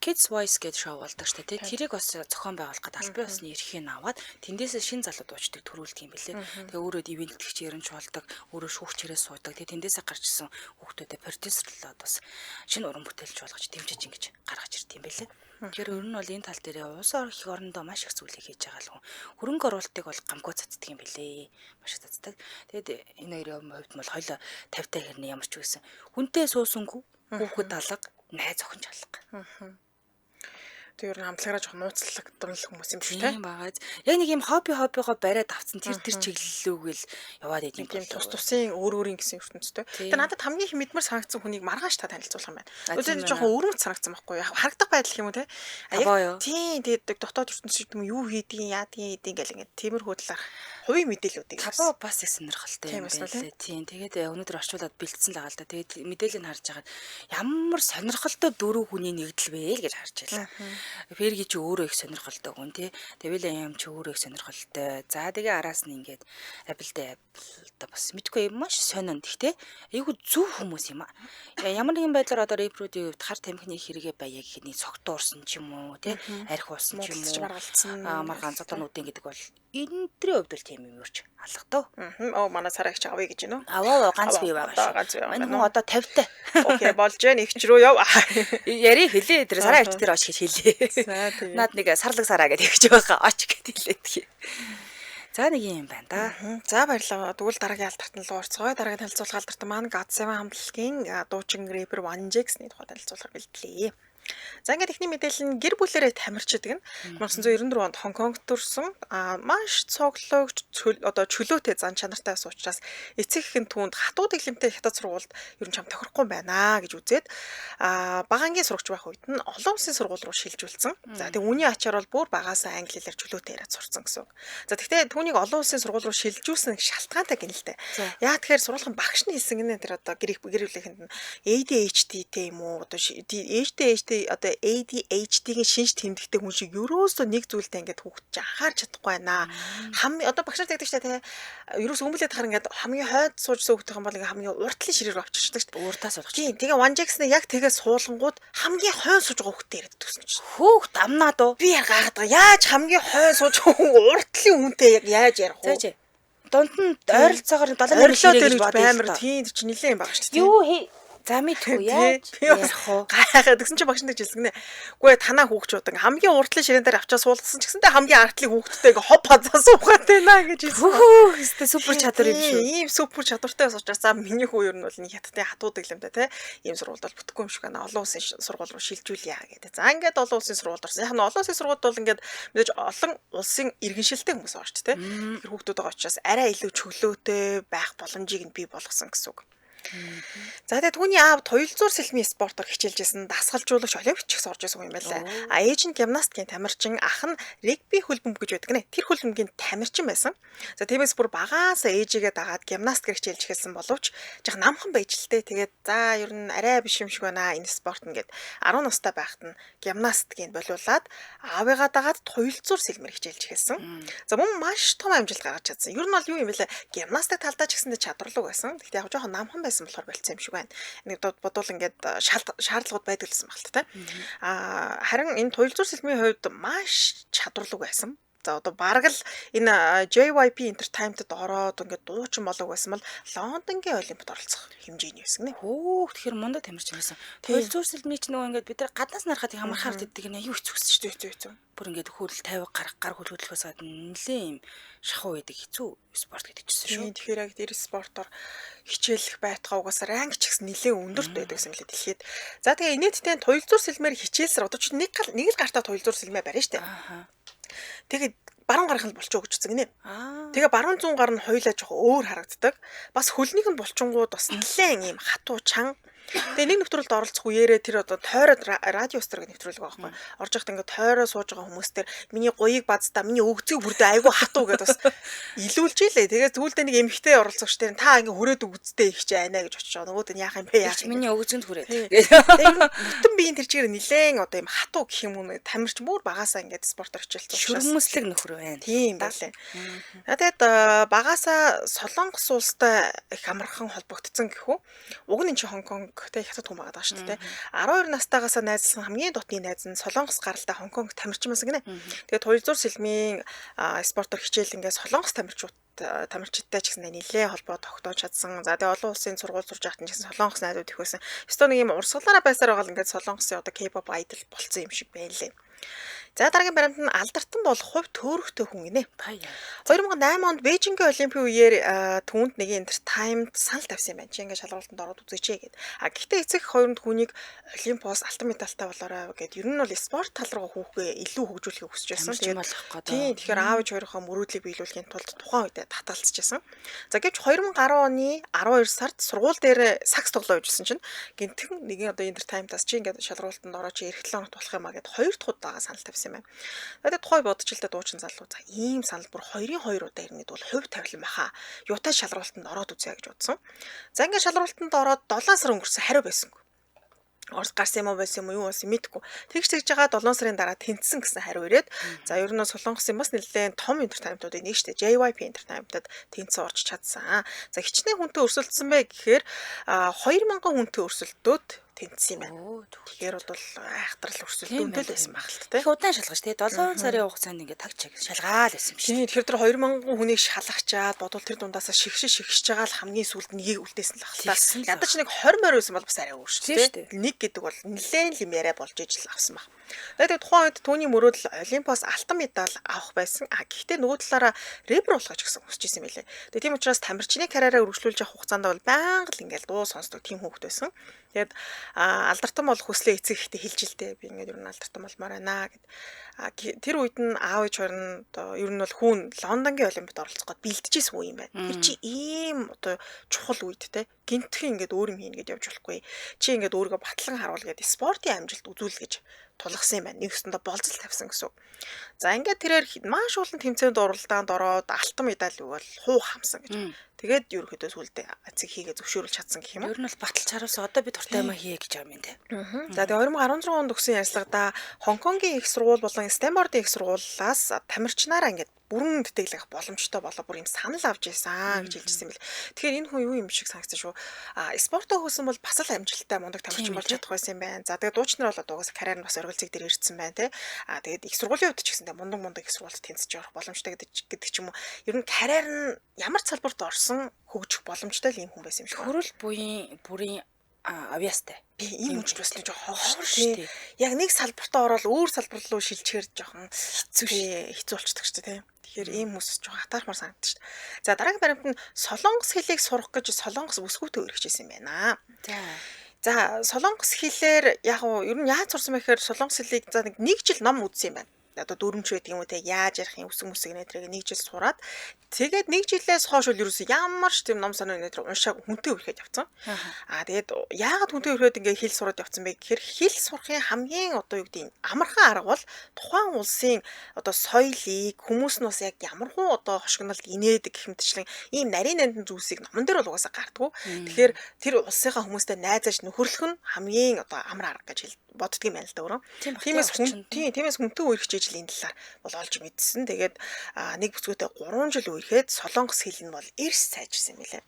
Kids Voice гэдэг шоу болдог штэ тий. Тэрийг бас зохион байгуулах гээд албан ёсны эрхийг аваад тэндээсээ шин залуу дуучдыг төрүүлдэг юм билээ. Тэгээ өөрөө ивент тэгч яринч болдог, өөрөө шүүгчээрээ суудаг. Тэгээ тэндээсээ гарч ирсэн хүүхдүүдэд продюсерлоод бас шинэ уран бүтээлч болгож дэмжиж ингэж гаргаж ирд юм билээ. Тэгэхээр ер нь бол энэ тал дээрээ улс их орондоо маш их зүйлийг хийж байгаа л хүн. Хөрөнгө оруулалтыг бол гамгүй цацдаг юм билээ. Маш их цацдаг. Тэгээд энэ хоёрын хувьд бол хоёлоо 50-тай хэрнээ ямар ч үсэн. Хүнтэй суусангүй, хүүхэд алга, найз охин ч алга. Тэр ер нь хамтлагаараа жоохон нууцлагдсан л хүмүүс юм шиг тийм Тийм байгаа. Яг нэг юм хоббигоо бариад авцсан тэр чиглэлүүгээл яваад идэм Тийм тус тусын өөр өөрийн гэсэн ертөнцтэй. Тэгээ надад хамгийн их мэдмэр санагдсан хүнийг маргааш та танилцуулах юм байна. Өдөр жоохон өрөмт санагдсан байхгүй юу? Харагдах байдал юм уу те? Яг тийм тэгээд дотоод ертөнцид юм юу хийдгийг, яадгийг хийдгийг гэл ингээд тиймэрхүү талаар хувийн мэдээллүүдийг Табо бас их сонирхолтой юм байна лээ. Тийм тэгээд өнөөдөр орчуулад бэлдсэн л байгаа л да. Тэгээд мэдээлэл нь харж байгаад ямар сонирхолтой дөрөв хүний нэгдэл вэ л гэж харж байлаа. Ферги чи өөрөө их сонирхолтой хүн тий. Тэгэл юм чи өөрөө их сонирхолтой. За тэгээ араас нь ингээд Apple дээр Apple бас мэдгүй маш сонин. Гэхдээ айгүй зөв хүмүүс юм аа. Ямар нэгэн байдлаар одоо рэпрүүдийн хувьд хар тамхины хэрэгээ баяа гэхэд нэг цогтуурсан ч юм уу тий. Арх уусан ч юм уу. Маргаан зодонуудын гэдэг бол энэ төрлийн хувьд бол тийм юм юурч алга дөө. Оо манай царай их авъя гэж байна уу? Аваа ганц бий байгаа шүү. Мань хүн одоо 50-тай. Окей болж гэн ихч рүү яв. Яри хэлээ тэр сарай ихч дээр оч гэж хэлээ. Наад нэг сарлаг сараа гэдэг ихч байгаа оч гэд хэлээд. За нэг юм байна да. За баярлалаа. Тэгвэл дараагийн алдартан руу орцгоё. Дараагийн танилцуулга алдартан маань God Seven хамтлагийн дуучин рэпер One Jax-ны тухай танилцуулахар бэлтлээ. За ингээд эхний мэдээлэл нь гэр бүлэрээ тамирчдаг нь 1994 онд Хонконгт төрсэн. Маш цоглогч одоо чөлөөтэй зан чанартай байсан учраас эцэг их нь түүнд хатуу дэглэмтэй хятад сургуульд ер нь чам тохирохгүй байна гэж үзээд бага ангийн сурагч байх үед нь олон улсын сургууль руу шилжүүлсэн. За тэгээ үүний ачаар бол бүр багасаа англи хэлээр чөлөөтэй яриад сурцсан гэсэн үг. За тэгтээ түүнийг олон улсын сургууль руу шилжүүлсэн шалтгаантай гэнэ л дээ. Яа тэгэхээр сургуулийн багш нь хэлсэн гинэ тэр одоо гэр бүлийнхэнд нь ADHD-тэй юм уу одоо ADHD одоо ADHD-ийн шинж тэмдэгтэй хүн шиг ерөөсөө нэг зүйлтэй ингээд хүүхэд чи анхаарч чадахгүй байна. Хамгийн одоо багш нар тэгдэг шүү дээ, ерөөсөө өмлөд тахаар ингээд хамгийн хойд суужсан хүүхдийн юм бол ингээд хамгийн уртлын ширээ рүү авчирчдаг шүү дээ. Уртаа суулгах. Тийм. Тэгээ One Jackson-ы яг тэгээ суулгангууд хамгийн хойн сууж байгаа хүүхдтэй яриад төсөн чинь. Хүүхд амнаад уу? Би яа гайхаад байгаа. Яаж хамгийн хойн сууж байгаа хүн уртлын хүнтэй яг яаж ярих вэ? Зөө. Дунд нь ойролцоогоор 7 8 ширээ гэж бодсон. Тийм чи нилээн юм байгаа шүү дээ. Юу хий? За мэдгүй яаж ярих вэ? Гайхаад тэгсэн чинь багш нар хэлсэн гинэ. Үгүй танаа хүүхчүүд ингээ хамгийн уртлын ширээн дээр авчаа суулгасан ч гэсэнтэй хамгийн артлын хүүхдтэй ингээ хоп хазаа суухад байна гэж хэлсэн. Хөө хэвээ супер чадвар юм шүү. Ийм супер чадвартай бас учраас за миний хүү ер нь бол нэг хятадын хатуу дэглэмтэй те ийм сургуульд бол бүтэхгүй юм шиг байна. Олон улсын сургууль руу шилжүүлье гэдэг. За ингээд олон улсын сургуульд орсон. Яг нь олон улсын сургуульд бол ингээд мэдээж олон улсын иргэншилтэй хүмүүс байгаа шүү дээ. Тэгэхээр хүүхдүүд байгаа учраас арай илүү чөлөөтэй байх боломжийг нь бий болгосон гэсэн үг. За тэгээ түүний аав туялзуур сэлмийн спортоор хичээлж исэн дасгалжуулагч олимпич их орж исэн юм байлаа. А ээж нь гимнастикийн тамирчин, ах нь регби хөлбөмбөг гэж байдаг нэ. Тэр хөлбөмбөгийн тамирчин байсан. За тиймээс бүр багаас ээжигээ дагаад гимнастикээр хичээлж эхэлсэн боловч жах намхан байж л тээ. Тэгээд за ер нь арай биш юм шиг байна энэ спорт нь гэд 10 настай байхад нь гимнастикийг болиулаад аавыгаа дагаад туялзуур сэлмээр хичээлж эхэлсэн. За мөн маш том амжилт гаргаж чадсан. Ер нь бол юу юм бэлээ? Гимнастик талдаа ч гэсэндээ чадварлаг байсан. Гэхдээ яг жоохон намхан байсан болохоор болцсон юм шиг байна. Нэг бодвол ингээд шаардлагууд байдаг л гэсэн баг л та. Харин энэ туялзуур сэлмийн хувьд маш чадварлаг байсан. За одоо бараг л энэ JYP Entertainment-д ороод ингээд дуучин болов байсан бол Лондонгийн Олимпиад оролцох хэмжээний байсан гинэ. Хөөх тэгэхээр мундаг тамирчин байсан. Туялзуур сэлмийн ч нөгөө ингээд бид нар гаднаас нарахад их амархаар диддэг нэ юу хэцүү гэсэн шүү дээ. Хэцүү. Бүр ингээд хөрөл 50 гар хөлөглөхөөс гадна нэлээ юм шахуу байдаг хэцүү спорт гэдэг чийсэн шүү. Тэгэхээр яг тэр спортоор хичээлэх байтгаа угаасаа ранг ч гэсэн нэлээ өндөрт байдаг гэсэн мэлээ дэлхийд. За тэгээ инээдтэй туялзуур сэлмээр хичээлсэр одоо чи нэг л гартаа туялзуур сэлмээ барина шүү дээ. Тэгээд баруун гарах нь булчин өгчсөн гинэ. Тэгээ баруун зүүн гар нь хоёулаа жоохон өөр харагддаг. Бас хөлнийх нь булчингууд бас нэлээд ийм хатуу чанга. Тэгээ нэг нэвтрүүлэлд оролцох үеэрээ тэр одоо тойроод радио стор гэх нэвтрүүлэг байгаа байхгүй. Орж явахад ингээд тойроо сууж байгаа хүмүүс тэр миний гуйыг базтаа миний өгцгийг хүрдээ айгүй хатуу гэдээ бас илүүлж илээ. Тэгээ зүйлдээ нэг эмэгтэй оролцогч тэр та ингээд хүрээд өгцтэй их чи айна гэж очиж байгаа. Нөгөөд нь яах юм бэ яах юм. Миний өгцөнд хүрээд. Тэгээ бүтэн биеийн тэр чигээр нилээн одоо юм хатуу гэх юм уу тамирч бүр багасаа ингээд спортоор хичээлсэн учраас шүрмөслөг нөхөр байна. Тийм байлээ. Тэгээд багасаа Солонгос улстай их амархан холбогдсон гэхүү. Уг нь чи Хонконг тэ хятад хүн байгаа шүү дээ. 12 настайгаасаа найзлсан хамгийн дотны найз нь Солонгос гаралтай Хонконг тамирчин байсан гинэ. Тэгээд туялзуур сэлмийн спортоор хичээл ингээд Солонгос тамирчидтай ч гэсэн нэлээ холбоо тогтоож чадсан. За тэгээ олон улсын сургууль сурж байхад нь ч гэсэн Солонгос найзууд их байсан. Ёстой нэг юм урсгалаараа байсаар байгаа л ингээд Солонгосын одоо K-pop idol болцсон юм шиг байлээ. За дараагийн баримт нь алдартан болох хувь төөрөгтэй хүн гинэ. 2008 онд Бээжингийн Олимпийн үеэр түүнд нэг Entertainment санал тавьсан юм байна. Чи ингээд шалралтанд ороод үзээч гэд. А гэхдээ эцэг хоёронд түүнийг Олимпоос алтан медальтай болоорой гэд. Ер нь бол спорт тал руу хүүхгээ илүү хөгжүүлэхийг хүсэж байсан. Тэгээд тийм тэгэхээр аав ээж хоёрынхоо мөрөөдлийг биелүүлэхийн тулд тухайн үедээ татгалзчихсан. За гэвч 2010 оны 12 сард сургууль дээр сакс тоглоо явуулсан чинь гинтхэн нэгэн одоо Entertainment-аас чи ингээд шалралтанд ороо чи эх 7 хоногт болох юм а гэд хоёр дахь удаага санал тавьсан юм байна. Тэгээд тухай бодож л та дуучин залуу за ийм санал бүр 2-ын 2 удаа ирнэ гэдэг бол хувь тавилан баха. Юутай шалралтанд ороод үзье гэж бодсон. За ингээд шалралтанд ороод 7 сар өнгөрсөн хариу байсангүй. Орос гарсан юм уу байсан юм уу юу болсон мэдэхгүй. Тэгж тэгж байгаа 7 сарын дараа тэнцсэн гэсэн хариу ирээд за ер нь Солонгосын бас нэлээд том entertainment-уудын нэг шүү дээ. JYP entertainment-ад тэнцсэн орж чадсан. За хичнээн хүнтэй өрсөлдсөн бэ гэхээр 2000 хүнтэй өрсөлдөөд тэнцсэн юм байна. Тэгэхээр бол айхтар өрсөлдөөнтэй л байсан баг л та. Их удаан шалгаж тий 7 сарын хугацаанд ингээд таг чиг шалгаал байсан юм шиг. Тийм тэгэхээр тэр 2000 хүнийг шалгачаад бодвол тэр дундаасаа шигшиж байгаа л хамгийн сүүлд нэгийг үлдээсэн л ах л та. Ядаж нэг 20 морь байсан бол бас арай өөр шүү дээ. Нэг гэдэг бол нэлээд л юм яриа болж ижил авсан баг. Тэгээд тухайн үед түүний мөрөөдөл Олимпоос алтан медаль авах байсан. А гэхдээ нөгөө талаараа рэпер болох гэж гэсэн хүсэж исэн байлээ. Тэгээд тийм учраас тамирчны карьераа өргөжлүүлж явах хугацаанд бол байнга л ингээл дуу сонсдог тийм хүүхэд байсан. Тэгээд алдартан бол хүслээ эцэг ихтэй хэлж л дээ. Би ингээд ер нь алдартан болмоор байна гэд. Тэр үед нь аав ээж хоёр нь одоо ер нь бол хүүн Лондонгийн Олимпиад оролцох гээд бэлтжижсэн үе юм байна. Тэр чи ийм одоо чухал үед те гинтхэн ингээд өөр юм хийнэ гэд явж болохгүй. Чи ингээд өөрийгөө батлан харуул гэд спортын амжилт үзүүл гэж тулгасан юм байна. Нэг өсөндөө болцол тавьсан гэсэн үг. За ингээд тэрээр маш олон тэмцээнд уралдаанд ороод алтан медаль бол хуу хамсан гэж. Тэгээд ерөнхийдөө сүлдээ эцэг хийгээ зөвшөөрүүлж чадсан гэх юм уу? Ер нь бол баталж харуулсан. Одоо би дуртай юм хийе гэж байгаа юм те. За тэгээд 2016 онд өгсөн ярилцлагадаа Хонконгийн их сургууль болон Стэнфордын их сургуулиас тамирчнаараа ингээд бүрэн тэтгэлэг боломжтой болоо бүр юм санал авч ирсэн гэж хэлжсэн юм бэл. Тэгэхээр энэ хүн юу юм шиг санагдсан шүү. А спортоо хөөсөн бол бас л амжилттай мундаг тамирчин болж чадах байсан юм байна. За тэгээд дуучнар бол одоо угаасаа карьер нь бас оргил зэг дээр ирсэн байна те. А тэгээд их сургуулийн хувьд ч гэсэндээ мундаг их сургуульд тэнцэж явах боломжтой гэдэг ч юм уу. Ер нь карьер нь ямар ч салбарт орсон хөгжих боломжтой л юм хүн байсан юм шиг. Хөрөл буян бүрийн авьяастай. Би ийм хүч бас нэг жоохон ховор шүү дээ. Яг нэг салбартаа ороод өөр салбар руу шилжихээр жоохон хэцүү болчихдог шүү дээ. Тэгэхээр ийм хүмүүс жоохон хатаархмаар санагдчих шүү дээ. За дараагийн баримт нь солонгос хэлийг сурах гэж солонгос бүсгүйтэй өргөжсэн юм байна. За солонгос хэлээр яг уу ер нь яаж сурсан бэ гэхээр солонгос хэлийг за нэг жил ном үзсэн юм байна. Одоо дүрмч байдаг юм уу те яаж ярих юм үсэг мүсэг нэ тэрийг нэг жил сураад тэгээд нэг жилээс хойш бол ерөөсөө ямар ч тийм ном сонин нэ тэр уншааг хүнтэй өрхөд явцсан. Аа тэгээд яагаад хүнтэй өрхөд ингээ хэл сураад явцсан бэ гэхээр хэл сурахын хамгийн одоо юу гэдэг амархан арга бол тухайн улсын одоо соёлыг хүмүүс нь бас яг ямар хуу одоо хошигнолд инээдэг гэх мэтчлэн ийм нарийн нандин зүйлсийг номон дээр бол угаасаа гардггүй. Тэгэхээр тэр улсынхаа хүмүүстэй найзаж нөхөрлөх нь хамгийн одоо амар арга гэж боддөг юм байна л да өөрөө. Тиймээс хүнтэй үерхэж ижил энэ талаар бол олж мэдсэн. Тэгээд нэг бүсгүйтэй 3 жил үерхэд солонгос хэл нь бол эрс сайжирсан юм билээ.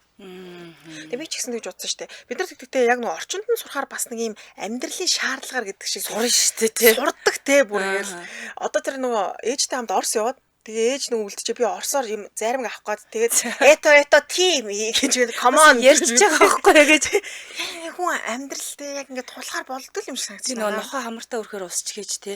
Тэгээ би ч гэсэн тэгж бодсон шүү дээ. Бид нар тэгтээ яг нэг орчинд нь сурахаар бас нэг юм амьдралын шаардлагаар гэдэг шиг сурна шүү дээ тий. Сурдаг те бүр ингээл одоо тэр нөгөө ээжтэй хамт Орос яваад тэгээ ээж нэг үлдчихэ би Оросоор юм зарим авах гээд тэгээд это тим гэж come on ярьж байгаа байхгүй юу гэж. Яг хүн амьдрал те яг ингээд тулахаар болдог юм шиг санагдсан. Нөгөө нохоо хамартаа өрхөөр усч гэж те.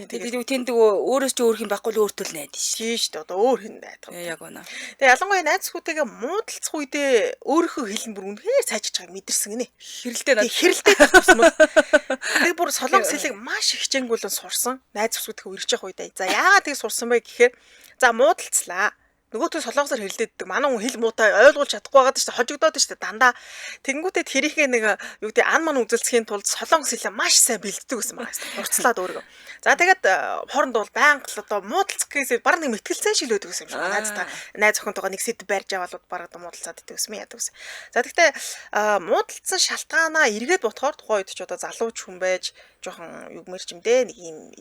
Тэгээд тэнд өөрөөс чи өөрх юм байхгүй л өөртөө л найд шээ. Тийм шүү дээ. Одоо өөр хэн найдах юм. Яг үнэ. Тэгээ ялангуяа найз хүүтэйгээ муудалцах үедээ өөрийнхөө хэл нь бүр үнэхээр сайжирч байгааг мэдэрсэн гинэ. Хэрэлдээ над. Хэрэлдээ татсан мөн. Тэгээ бүр солонгос хэлийг маш их хичээнгүйлэн сурсан. Найз хүүтэйгээ үргэлж явах үедээ. За яагаад тийг сурсан бэ гэхээр за муудалцлаа. Нөгөөтөө солонгосоор хэрэлдээддэг. Манай хүн хэл муутай ойлгуулж чадахгүй байгаад шүү дээ. Хожигдоод шүү дээ дандаа. Тэнгүүтээ тэрийнхээ нэг юу гэдэг ан ман үзэлцэхийн тулд солонгос хэлээ маш сайн бэлддэг гэсэн байгаа юм. Хурцлаад өөрийгөө. За тэгээд хооронд бол байнга л одоо муудалцах гэхээс баг нэг мэтгэлцэн шиг л байдаг гэсэн юм шиг. Найзтай найз охинтойгоо нэг сэдв барьж аваад баг одоо муудалцаад идэг гэсэн юм яадаг гэсэн. За тэгтээ муудалцсан шалтгаанаа эргээд бодохоор тухайн үед ч одоо залууч хүн байж жоохон юу мэрч юм дээ нэг юм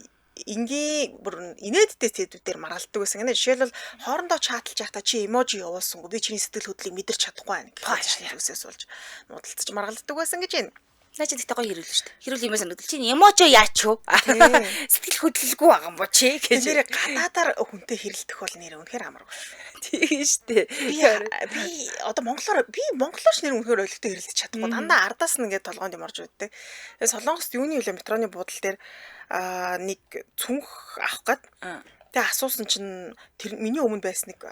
энгийн бүр инээдтэй сэдвүүдээр маргалддаг байсан гинэ. Жишээлбэл хоорондоо чаталж байхдаа чи эможи явуулсангүй би чиний сэтгэл хөдлөлийг мэдэрч чадахгүй байна гэх зүйлсээс болж муудалцаж маргалддаг байсан гэж байна. Наа чи тэгтээ гоё хэрүүлнэ шүү дээ. Хэрүүл юм санагдал. Чи эможи яач юу? Сэтгэл хөдлөлгүй байгаа юм бо чи гэж. Нэрээ гадаадаар хүнтэй хэрэлдэх бол нэр үнэхээр амаргүй шүү. Тийм шүү дээ. Би одоо монголоор би монголоор ч нэр үнэхээр ойлгохтой хэрэлдэж чадахгүй. Дандаа ардаас нь ингээд толгоонд юм орж өгдөг. Тэгээ солонгост юуны үлээ метроны буудал дээр нэг цүнх авах гээд тэгээ асуусан чинь тэр миний өмнө байсан нэг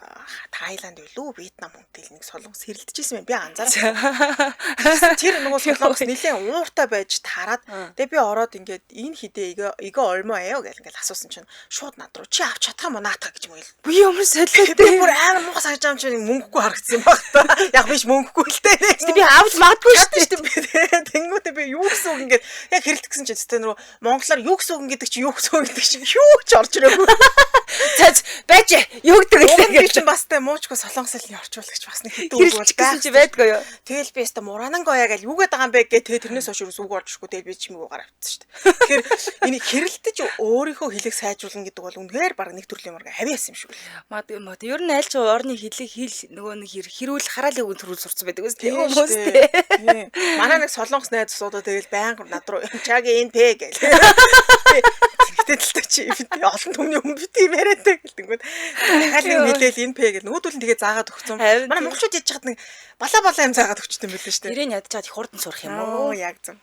Таиланд байлуу Вьетнам хүнтэй л нэг солонгос хэрэлдэжсэн юм би анзаарсан. Тэр нөгөө солонгос нэлээд ууртай байж тараад тэгээ би ороод ингээд энэ хідээ эгэ ормоо аяа гэл ингээд асуусан чинь шууд над руу чи авч чадах юм уу наатах гэж мэл. Би ямар солиотой. Би бүр амар муухай санаж байгаа юм чи мөнгөгүй харагдсан юм баг та. Яг биш мөнгөгүй л дээ. Би авч магадгүй шүү дээ. Тэнгүүтээ би юу гэсэн үг ингээд яг хэрэлдэх гэсэн чинь тэ нөгөө монголоор юу гэсэн үг гэдэг чи юу гэсэн үг гэдэг чи юу ч орж ирээгүй. За байж юу гэдэг вэ? Би чинь бас тэ муучгүй солонгос хэлний орчуулагч бас нэг хэдэн үг бол гэсэн чи байдгүй юу? Тэгэл би өстө муранан гоёа гэл юу гээд байгаа юм бэ гэ тэгээ тэрнээс хойш ерөөс үг орж ирэхгүй тэгэл би чимээг угаар авчихсан шүү дээ. Тэгэхээр энэ хэрэлдэж өөрийнхөө хэлийг сайжруулна гэдэг бол үнэхээр баг нэг төрлийн морг авьяас юм шиг л. Магадгүй мод. Ер нь аль ч орны хэлийг хэл нөгөө нэг хэрүүл хараалын үгэн төрүүл сурцсан байдаг үст тийм хүмүүс тий. Манай нэг солонгос найз суудаа тэгэл байнга над руу чагийн энэ пэ гэл. Тэгтээ талтай чи олон түмний хүн би тийм яриатай гэлтэнгүүд. Дахиад нэг хэлээл энэ пэ гэл нөгөөдөл нь тэгээ заагаад өгсөн. Манай монголчууд яж хад нэг балаа балаа юм заагаад өгчт юм билээ шүү дээ. Тэрийг ядчаад их хурдан сурах юм уу? Яг зөв.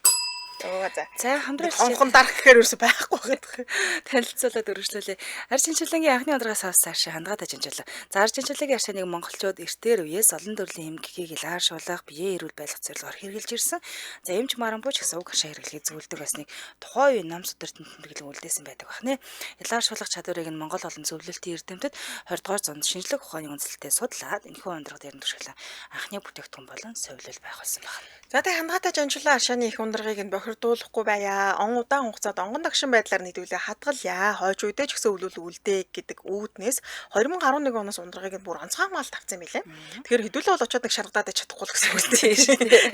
Оо за. За хамтран Тонхон дарах гэхээр ерөөсөй байхгүй байдаг. Танилцуулаад өргөжлүүлээ. Арчинчилангийн анхны ундрагаас авсан аршин хандгаатай жанжуулаа. За арчинчилангийн аршааныг монголчууд эртээр үеэс олон төрлийн эмгэгийг илааршуулах, биеэ эрүүл байлгах зорилгоор хэрэглэж ирсэн. За эмч марамбууч гэсэн уг аршаа хэрэглэхийг зөвлөдөг байсныг тухайн үеийн ном сударт тэмдэглэн үлдээсэн байдаг бахнэ. Илааршуулах чадварыг нь Монгол олон зөвлөлтийн эрдэмтэд 20 дугаар зуунд шинжлэх ухааны үндэслэлтэй судлаад энэхүү ундраг дээр нь туршиглан анхны бүтээгдэхүүн болон совилол байх болсон байна. За тэг хандгаатай жанжуулаа аршааны их ундрагыг нь бохирдуулахгүй байя. Он удаан хугацаанд онгон дагшин байдлаар нийлүүлээ хадгалъя. Хойч үедээ ч гэсэн өвлөл үлдээ гэдэг үүднээс 2011 оноос ундрагыг нь бүр онцгой хамгаалалт авсан юм билээ. Тэгэхээр хэдүүлээ бол очиод нэг шаргадаад чадахгүй л гэсэн үг тийм.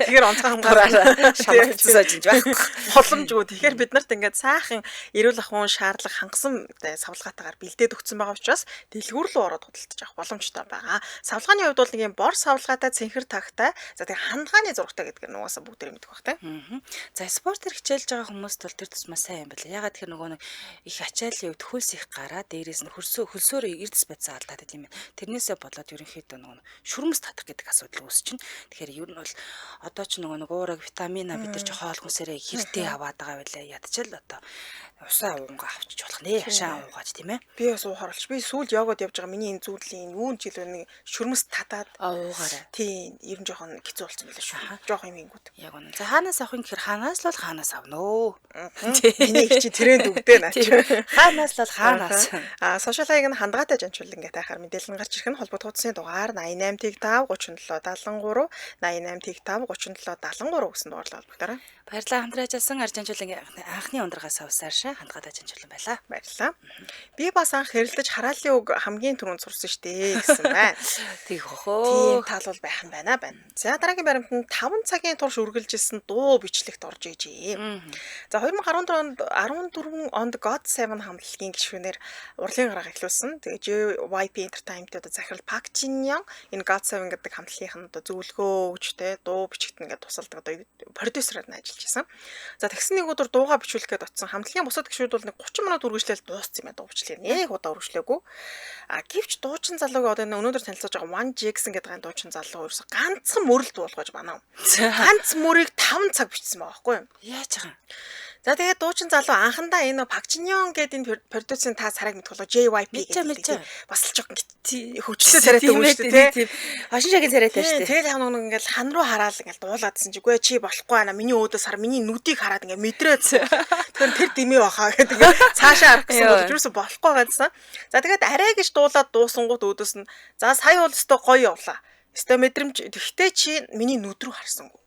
Тэгэхээр онцгой хамгаалалт шалгагдсан сажинж байхгүй. Боломжгүй. Тэгэхээр бид нарт ингээд сайхан эрүүл ахуйн шаардлага хангасан савлгаатайгаар бэлдээд өгсөн байгаа учраас дэлгүүр рүү ороод худалдаж авах боломжтой байгаа. Савлгааны хувьд бол нэг юм бор савлгаатай цэнхэр тагтай. За тэгээ хандгааны зурагтай гэдэг нь угаасаа бүгдээрээ мэдэх бах тийм. За спортоор хичээлж байгаа хүмүүст бол тэр тусмаа сайн юм байна. Ягаад тэгэхээр нөгөө нэг их ачааллын үед хөлс их гараа дээрээс нь хөлсөөр эрдэс бодсоо алдаад байт юм байна. Тэрнээсээ болоод ерөнхийдөө нөгөө шүрмэс татах гэдэг асуудал үүсчихнэ. Тэгэхээр ер нь бол одоо ч нөгөө нэг уураг витамина бид нар ч хоол хүнсээрээ хэрэгтэй аваад байгаа байлаа. Ядчил одоо усаа уунгаа авчиж болох нэ. Хашаа уугаач тийм ээ. Би бас уухаар болч. Би сүүлд йогод явж байгаа миний энэ зүүдлийн юун жил нэг шүрмэс татаад уугаарай. Тийм, ер нь жоохон хэцүү болсон байлаа шүү. Жоохон юм ингүүд. Яг үнэн. За хаанаас авах юм гэхээр хаанаас л бол хаанаас авна өө. Миний их чи тренд үгдээ наач. Хаанаас л бол хаанаас. Аа сошиал хаяг нь хандгаатай жанчуул ингээд тайхаар мэдээлэл нь гарч ирэх нь холбогдох утасны дугаар 88 5 37 73 88 5 37 73 гэсэн дугаарлал холбогдорой. Баярлалаа хамтран ажилласан Аржанчуулангийн анхны ундрагаас авсааршаа хандгаатай жанчуулан байлаа. Баярлалаа. Би бас анх хэрэлдэж хараалын үг хамгийн түрүүнд сурсан штэ гэсэн байна. Тэгэх хөө. Тийм тал бол байх юм байна байна. За дараагийн баримт нь 5 цагийн турш үргэлжилсэн дуу бичлэгт орж ижээ. За 2014 онд God 7 хамтлагийн гишүүнээр урлагийн гараг эхлүүлсэн. Тэгээ JYP Entertainment-ийн одоо захирал Park Jin-young энэ God 7 гэдэг хамтлагийнх нь одоо зөвлөгөө өгч те дуу бичигт ингээд тусалдаг одоо продюсераар нь ажиллаж байсан. За тэгсэн нэг өдөр дуугаа бичүүлэх гээд очсон. Хамтлагийн бусад гишүүд бол нэг 30 минут үргэлжлээл дууссан юм байна дуу бичлэг. Нэг удаа үргэлжлээгүй. А гэвч дуучин залууг одоо энэ өнөөдөр танилцуулж байгаа One Jackson гэдэг ган дуучин залуу ерөөсө ганцхан мөрөл дуулгаж манаа. Ганц мөрийг 5 цаг бичсэн байгаа байхгүй юу? Яаж байгаа юм? За тэгээд дуучин залуу анхандаа энэ Park Jin-young гэдэг энэ продюсерийн та царайг мэдэх болоо JYP гэдэг бас л жоохон хөгжлөө царайтай хүн шүү дээ тий. Хошин шагийн царайтай шүү дээ. Тэгэл яг нэг ингээл хан руу хараал ингээл дуулаадсэн чи үгүй чи болохгүй ана миний өөдөөс хар миний нүдийг хараад ингээ мэдрээд. Тэгэхээр тэр дэмий баха гэдэг ингээ цаашаа харах гэсэн бол юусэн болохгүй байгаадсан. За тэгээд арай гэж дуулаад дуусангууд өөдөөс нь за сая бол өстой гоё явлаа. Өстой мэдрэмж тэгтээ чи миний нүд рүү харсангүй.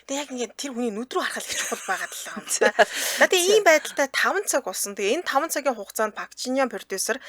Тэгээ яг ингээд тэр хүний нүд рүү харах л чухал байгаад л байгаа юм да. За тэгээ ийм байдалтай 5 цаг болсон. Тэгээ энэ 5 цагийн хугацаанд Park Jin-young продюсер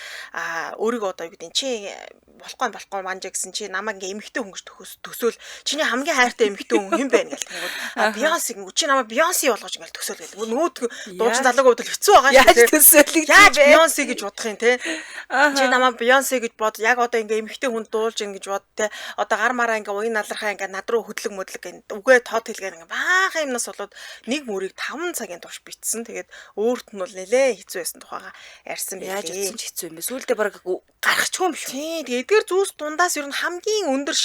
өөрийгөө одоо юу гэдэг чи болохгүй манжа гэсэн чи намайг ингээ эмэгтэй хүн гэж төсөөл чиний хамгийн хайртай эмэгтэй хүн хэн бэ гэл тэнгүүд Бейонсе гингүү чи намайг Бейонсе болгож ингээл төсөөл гэл. Нөгөөд дуучин залуугийн хувьд л хэцүү байгаа шүү дээ. Төсөөлөг яаж Бейонсе гэж бодох юм те. Чи намайг Бейонсе гэж бод яг одоо ингээ эмэгтэй хүн дуулж ингэж бод те. Одоо гар мараа ингээ уян налархаа ингээ над руу хөдлөг мөдлөг үгээ тод хэлгээр ингээ баахан юмнаас болоод нэг мөрийг 5 цагийн турш бичсэн. Тэгээд өөрт нь бол нэлээ хэцүү байсан тухайга ярьсан байлээ. Яаж утсан ч хэцүү юм бэ? Сүүлдээ бараг гарахчгүй юм шүү. Тийм. Тэгээд эдгээр зүйлс дундаас ер нь хамгийн өндөр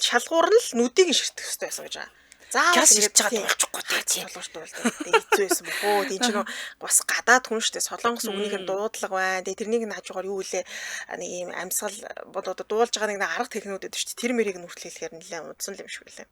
шалгуур нь л нүдийг нь ширтэх хэрэгтэй байсан гэж байгаа. Заавал ингэж байгаа тулчихгүй тий. Тулгуур туулдаг. Тэгээ хэцүү байсан бох уу. Тийм ч нөө бас гадаад хүн шүү дээ. Солонгос үгнийх нь дуудлага байна. Тэгээ тэрнийг нь хажуугаар юу үлээ нэг юм амьсгал одоо дуулж байгаа нэг арга техникүүд өгдөө шүү дээ. Тэр мэрийг нь хүртэл хэлэхээр нэлээд удсан юм шиг үлээ.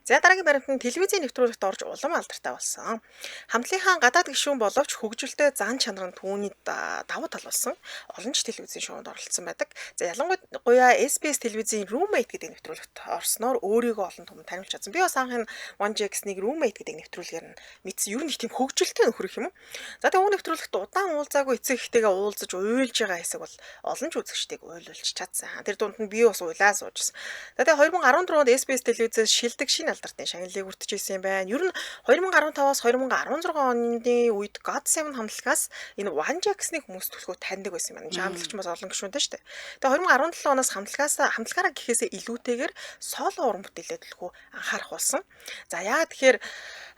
За дараагийн баримт нь телевизийн нэвтрүүлэгт орж улам алдартай болсон. Хамтлагийнхаа гадаад гишүүн боловч хөгжилтэй зан чанар нь түүний давуу тал болсон. Олон ч телевизийн шоунд оролцсон байдаг. За ялангуяа SBS телевизийн Roommate гэдэг нэвтрүүлэгт орсноор өөрийгөө олон түмэнд таниулж чадсан. Би бас анх One Jackson-ыг Roommate гэдэг нэвтрүүлгээр нь мэдсэн. Ер нь их тийм хөгжилтэй нөхөр их юм уу? За тэгээ уг нэвтрүүлэгт удаан уулзаагүй эцэг эхтэйгээ уулзаж уйлж байгаа хэсэг бол олон ч үзэгчдийг уйлуулж чадсан. Тэр дунд нь би бас уйлаа суужсэн. За тэгээ 2014 онд SBS телевизээс шилдэг шинэ алдартын шагналыг хүртэж ирсэн юм байна. Ер нь 2015-аас 2016 оны үед God 7 хамтлагаас энэ One Jackson-ыг хүмүүс төлхөө таньдаг байсан юм байна. Хамтлагч бас олон гишүүнтэй шүү дээ. Тэгээ 2017 оноос хамтлагаараа гэхээсээ илүүтэйгээр соло уран бүтээлээ төлхөө анхаарах болсон. болсон. За яагаад тэгэхээр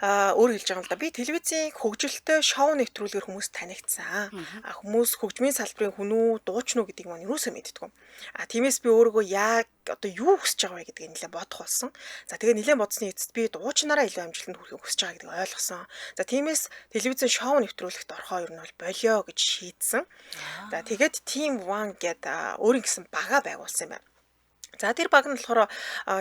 өөр хэлж байгаа юм л да. Би телевизийн хөгжилтэй шоу нэвтрүүлгээр хүмүүс танигдсан. А хүмүүс хөгжмийн салбарын хүн үү, дуучин уу гэдгийг маань юусоо мэддэггүй. А тиймээс би өөрийгөө яг одоо юу хүсэж байгаа вэ гэдгийг нэлээд бодох болсон. За тэгээ нэлээд бодсны эцэст би дуучнараа илүү амжилтанд хүрэхийг хүсэж байгаа гэдгийг ойлгосон. За тиймээс телевизэн шоу нэвтрүүлэгт орохоо ер нь бол болио гэж шийдсэн. За тэгээд Team One гэдэг өөрийн гэсэн бага байгуулсан юм байна. За тэр баг нь болохоор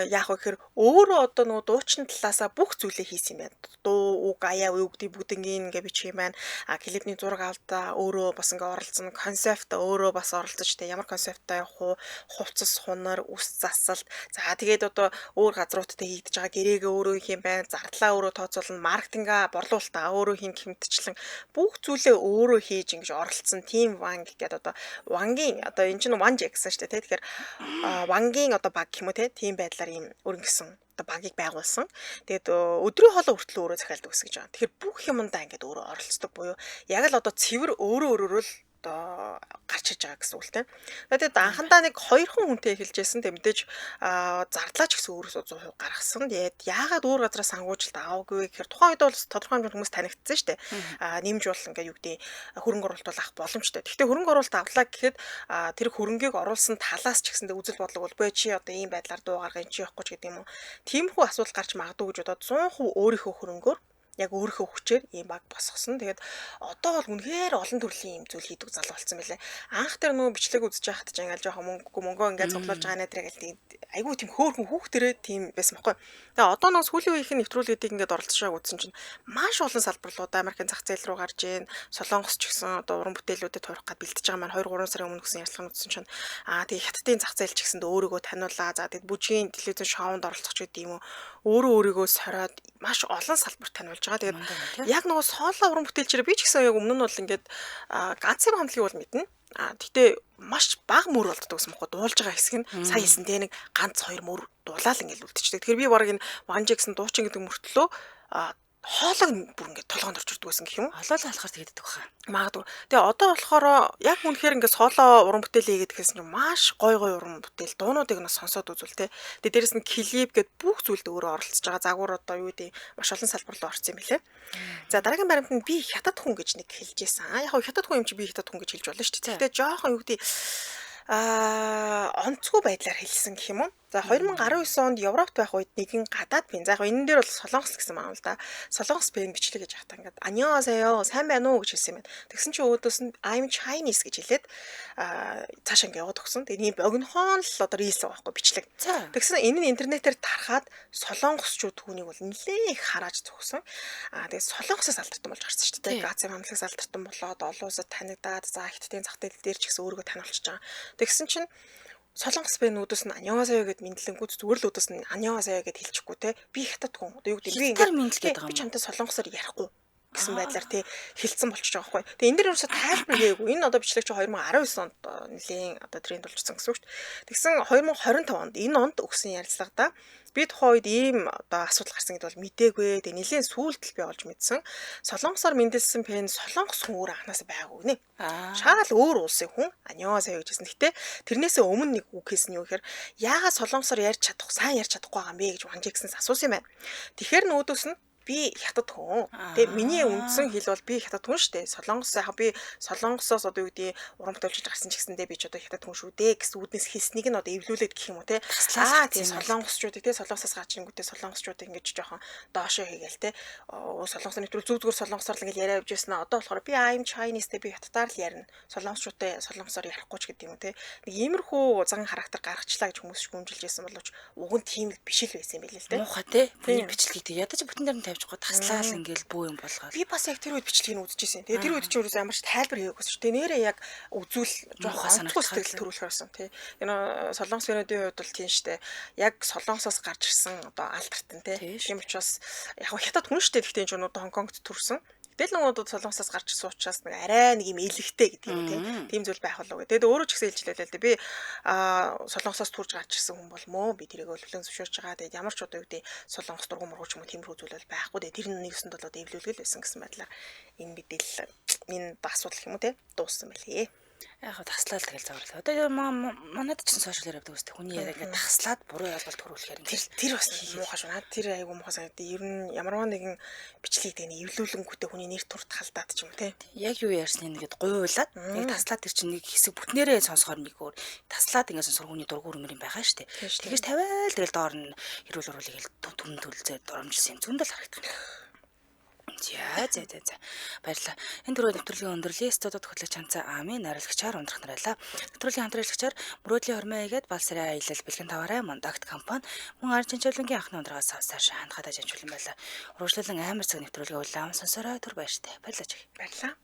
яах вэ гэхээр өөрөө одоо нөгөө дуучин талаасаа бүх зүйлээ хийсэн юм байна. Дуу, үг, аяа, юу гэдэг бүгднийг ингээ бичих юм байна. А клипний зураг авалтаа өөрөө бас ингээ оролцсон, концепт өөрөө бас оролцож тэ ямар концепттай явах уу, хувцас, хунар, үс засалт. За тэгээд одоо өөр газруудтай хийгдэж байгаа гэрээгээ өөрөө хийх юм байна. Зардлаа өөрөө тооцоолно, маркетингаа, борлуулалтаа өөрөө хийн гэмтчлэн бүх зүйлээ өөрөө хийж ингэж оролцсон Team Wang гэдэг одоо Вангийн одоо эн чинь One гэсэн шүү дээ тэ. Тэгэхээр Вангийн одоо баг гэх юм уу те тийм байдлаар ийм өрн гисэн одоо багийг байгуулсан. Тэгээд өдрийн хоолой хүртэл өөрөө захиалдаг гэсэн гэж байгаа. Тэгэхээр бүх юмдаа ингээд өөрөө оролцдог буюу яг л одоо цэвэр өөрөө өөрөөрөө л одоо гарч иж байгаа гэсэн үг л те. Тэгээд анхандаа нэг 2хан хүнтэй эхэлж байсан. Тэг мэдээж зардлаач гэсэн өөрөөсөө 100% гаргасан. Тэгээд яагаад өөр газраас санхүүжилт аваагүй гэхээр тухайн үед бол тодорхой хэмжээнд хүмүүс танигдсан шүү дээ. Нэмж бол ингээд юу гэдэг хөрөнгө оруулалт бол авах боломжтой. Гэхдээ хөрөнгө оруулалт авлаа гэхэд тэр хөрөнгийг оруулсан талаас ч гэсэндээ үзэл бодлого бол бөө чи одоо ийм байдлаар дуу гаргах чи явахгүй ч гэдэг юм уу. Тиймэрхүү асуудал гарч магадгүй гэж бодоод 100% өөрийнхөө хөрөнгөөр яг өөрийнхөө хүчээр ийм баг босгосон. Тэгээд одоо бол үнэхээр олон төрлийн ийм зүйл хийдэг залуу болсон байлээ. Анх тэр нөгөө бичлэг үзэж байхад ч ингээл жоохон мөнгөө ингээд цуглуулж байгаа нэ тэр гэл айгүй тийм хөөрхөн хүүхдэрээ тийм байсан байхгүй. Тэгээ одоо нөгөө сүүлийн үеийнх нь нэвтрүүлгүүдийг ингээд оролцож байгааг үзсэн чинь маш олон салбарлуудаа Америкийн зах зээл рүү гарч ийн, Солонгос ч гэсэн одоо уран бүтээлүүдэд хувирах гад бэлтэж байгаа маань 2 3 сарын өмнө гэсэн ярилцлага үзсэн чинь тэгээ Хятадын зах зээл ч гэсэнд өөрийгөө таниулаа. За тэгээд бүжгийн телевизэн шоунд оролцох ч гэдэг юм уу. Өөрөө өөрийгөө сороод маш олон салбарт таниулж байгаа. Тэгээд яг нөгөө соло уран бүтээлчээр би ч гэсэн яг өмнө нь бол ингээд ганцын хамтлагийг бол мэднэ. Гэтэ маш бага мөр болддог гэсэн мөхгүй дуулж байгаа хэсэг нь сая хэлсэн те нэг ганц хоёр мөр дуулаал ингээд үлдчихдэг. Тэгэхээр би бараг энэ One Jackson дуучин гэдэг мөртлөө хоолой бүр ингээд толгоонд орж ирдэг байсан гэх юм уу? Олоолаа болохоор тэгдэг баха. Магадгүй. Тэгээ одоо болохоор яг үнэхээр ингээд соло уран бүтээл хийгээд гэхээс нь маш гой гой уран бүтээл дуунуудыг нь сонсоод үзвэл те. Тэгээ дээрэс нь клип гэд бүх зүйлд өөрөө оролцож байгаа. Загвар одоо юу гэдэг маш олон салбар руу орсон юм билээ. За дараагийн баримт нь би хятад хүн гэж нэг хэлж байсан. Яг хөө хятад хүн юм чи би хятад хүн гэж хэлж болно шүү дээ. Гэхдээ жоохон юу гэдэг онцгой байдлаар хэлсэн гэх юм уу? За 2019 онд Европт байх үед нэгэн гадаад пен. За яг энэ дээр бол Солонгос гэсэн маань л да. Солонгос пен бичлэг гэж хата ингээд 안녕하세요 сайн байна уу гэж хэлсэн юм байна. Тэгсэн чинь өөдөөс нь I'm Chinese гэж хэлээд цаашаа ингээд яваад өгсөн. Тэгээ ийм богинохон л одоо reels байгаа байхгүй бичлэг. Тэгсэн энэ нь интернетээр тархаад солонгосчууд түүнийг бол нэлээд их харааж зогсон. Тэгээ солонгосоос алдартан болж гарсан шүү дээ. Газын хамтлагаас алдартан болоод олон улсад танигдаад за Хятадын зах зээл дээр ч гэсэн өөрийгөө таниулчихж байгаа. Тэгсэн чинь Солонгос бэнүүдээс нь 안녕하세요 гэд мэдлэнгүүд зүгээр л үүдээс нь 안녕하세요 гэд хэлчихгүй те. Би хятад хүн. Одоо юу гэдэг би ингээд мэдлгээд байгаа юм. Би чамтай солонгосоор ярихгүй гэсэн байдлаар тий хэлсэн болчихж байгаа байхгүй. Тэгээ энэ дэр ерөөсө тайлбар хийгээгүй. Энэ одоо бичлэг чи 2019 онд нэлийн одоо тренд болчихсон гэсэн үг шүү дээ. Тэгсэн 2025 онд энэ онд өгсөн ярилцлагада би тухайн үед ийм одоо асуудал гарсан гэдээ бол мдээгүй. Тэгээ нэлийн сүүлд л би олж мэдсэн. Солонгосоор мэндэлсэн пен солонгос хүн өөр анханасаа байгаагүй гинэ. Шаал өөр улсын хүн 안녕하세요 гэж хэлсэн. Гэтэ тэрнээсээ өмнө нэг үг хэлсэн юу гэхээр яагаад солонгосоор ярьж чадах, сайн ярьж чадахгүй байгаа юм бэ гэж Ван Джексонс асуусан юм байна. Тэгэхээр нүүдээс нь би хятад хүн. Тэгээ миний үндсэн хэл бол би хятад хүн шүү дээ. Солонгос яг би солонгосоос одоо юу гэдэг уран бүтээлч гарсан ч гэсэндээ би ч одоо хятад хүн шүү дээ гэсэн үүднээс хэлснийг нь одоо эвлүүлээд гэх юм уу те. Тийм солонгосчуудыг те солонгосоос гарч ирэнгүүтээ солонгосчуудыг ингэж жоохон доошоо хийгээл те. Солонгос нэвтрүүл зүг зүгээр солонгосоор л ингэж яриа явж байсан. Одоо болохоор би I'm Chinese те би хятадаар л ярина. Солонгосчуудтай солонгосоор ярихгүй ч гэдэг юм уу те. Нэг иймэрхүү зан характер гаргачлаа гэж хүмүүс шүүмжилж байсан боловч уг нь тийм л биш л байсан юм билээ л те. Муухай те. Хүний бичлэгийг те ядаж бүтэн дээр нь тавьчихгүй таслаал ингээл бүү юм болгоод. Би бас яг тэр үед бичлэгийг үзчихсэн. Тэгээ тэр үед чи өөрөөсөө ямар ч тайлбар хийгээгүйсэн шүү. Тэгээ нэрээ яг үзүүл жоохон онцгой сэтгэл төрүүлэхээр байсан тий. Энэ солонгос фэнүүдийн хувьд бол тийм штэ. Яг солонгосоос гарч ирсэн одоо алтартан тий. Тийм учраас яг хятад хүн штэ. Гэхдээ энэ ч өнөөдөр Хонконгт төрсэн. Тэгэл нөгөө солонгосоос гарч ирсэн учраас нэг арай нэг юм элэгтэй гэдэг юм тийм. Тийм зүйл байх болов уу. Тэгээд өөрөө ч гэсэн хэлжлээ л дээ. Би солонгосоос төрж гарч ирсэн хүн бол мөө би тэрийг бол хүлээн зөвшөөрч байгаа. Тэгээд ямар ч одоо юу гэдэг солонгос дургу мургу ч юм уу тиймэрхүү зүйл бол байхгүй. Тэгээд тэр нь нэгсэнд бол эвлүүлгэл байсан гэсэн байдлаар энэ мэдээлэл энэ асуудал юм уу те дууссан байлээ. Яг хав таслаад тэгэл зоврлоо. Одоо манад ч сошиалаар явдаг үстэй хүний яриа ингээд таслаад буруу ойлголт төрүүлэхээр ингээд тэр бас муухай шүү. Наад тэр айгу муухай санагдав. Ер нь ямарваа нэгэн бичлэг гэдэг нэг эвлүүлэнгүүтээ хүний нэр төрт халдаад ч юм те. Яг юу ярьсныг ингээд гуйлаад яг таслаад тэр чинь нэг хэсэг бүтнээрээ сонсохоор нэг өөр таслаад ингээд сонсохоор хүний дургу өрмөр юм байгаа шүү дээ. Тэгэж тавиал тэгэл доор нь хэрүүл уруулыг түн төлзөө доромжилсан юм зөндөл харагдах юм. За за за за. Баярлалаа. Энэ түрүү нэвтрүүлгийн өндөрлөлийн студид хөтлөгч Ханцаа Ами найруулагчаар ундрах нарайлаа. Нэвтрүүлгийн хамтрагчаар мөрөөдлийн хормой хийгээд бал сарай аялал бэлгэн таваарай Мондагт компани мөн ард чинчүүлэнгийн анхны ундрагаас цаашаа хандхадаа жанжуулан байлаа. Урагшлалан амар цаг нэвтрүүлгээ улаан сонсорой түр баяртай. Баярлалаа. Баярлалаа.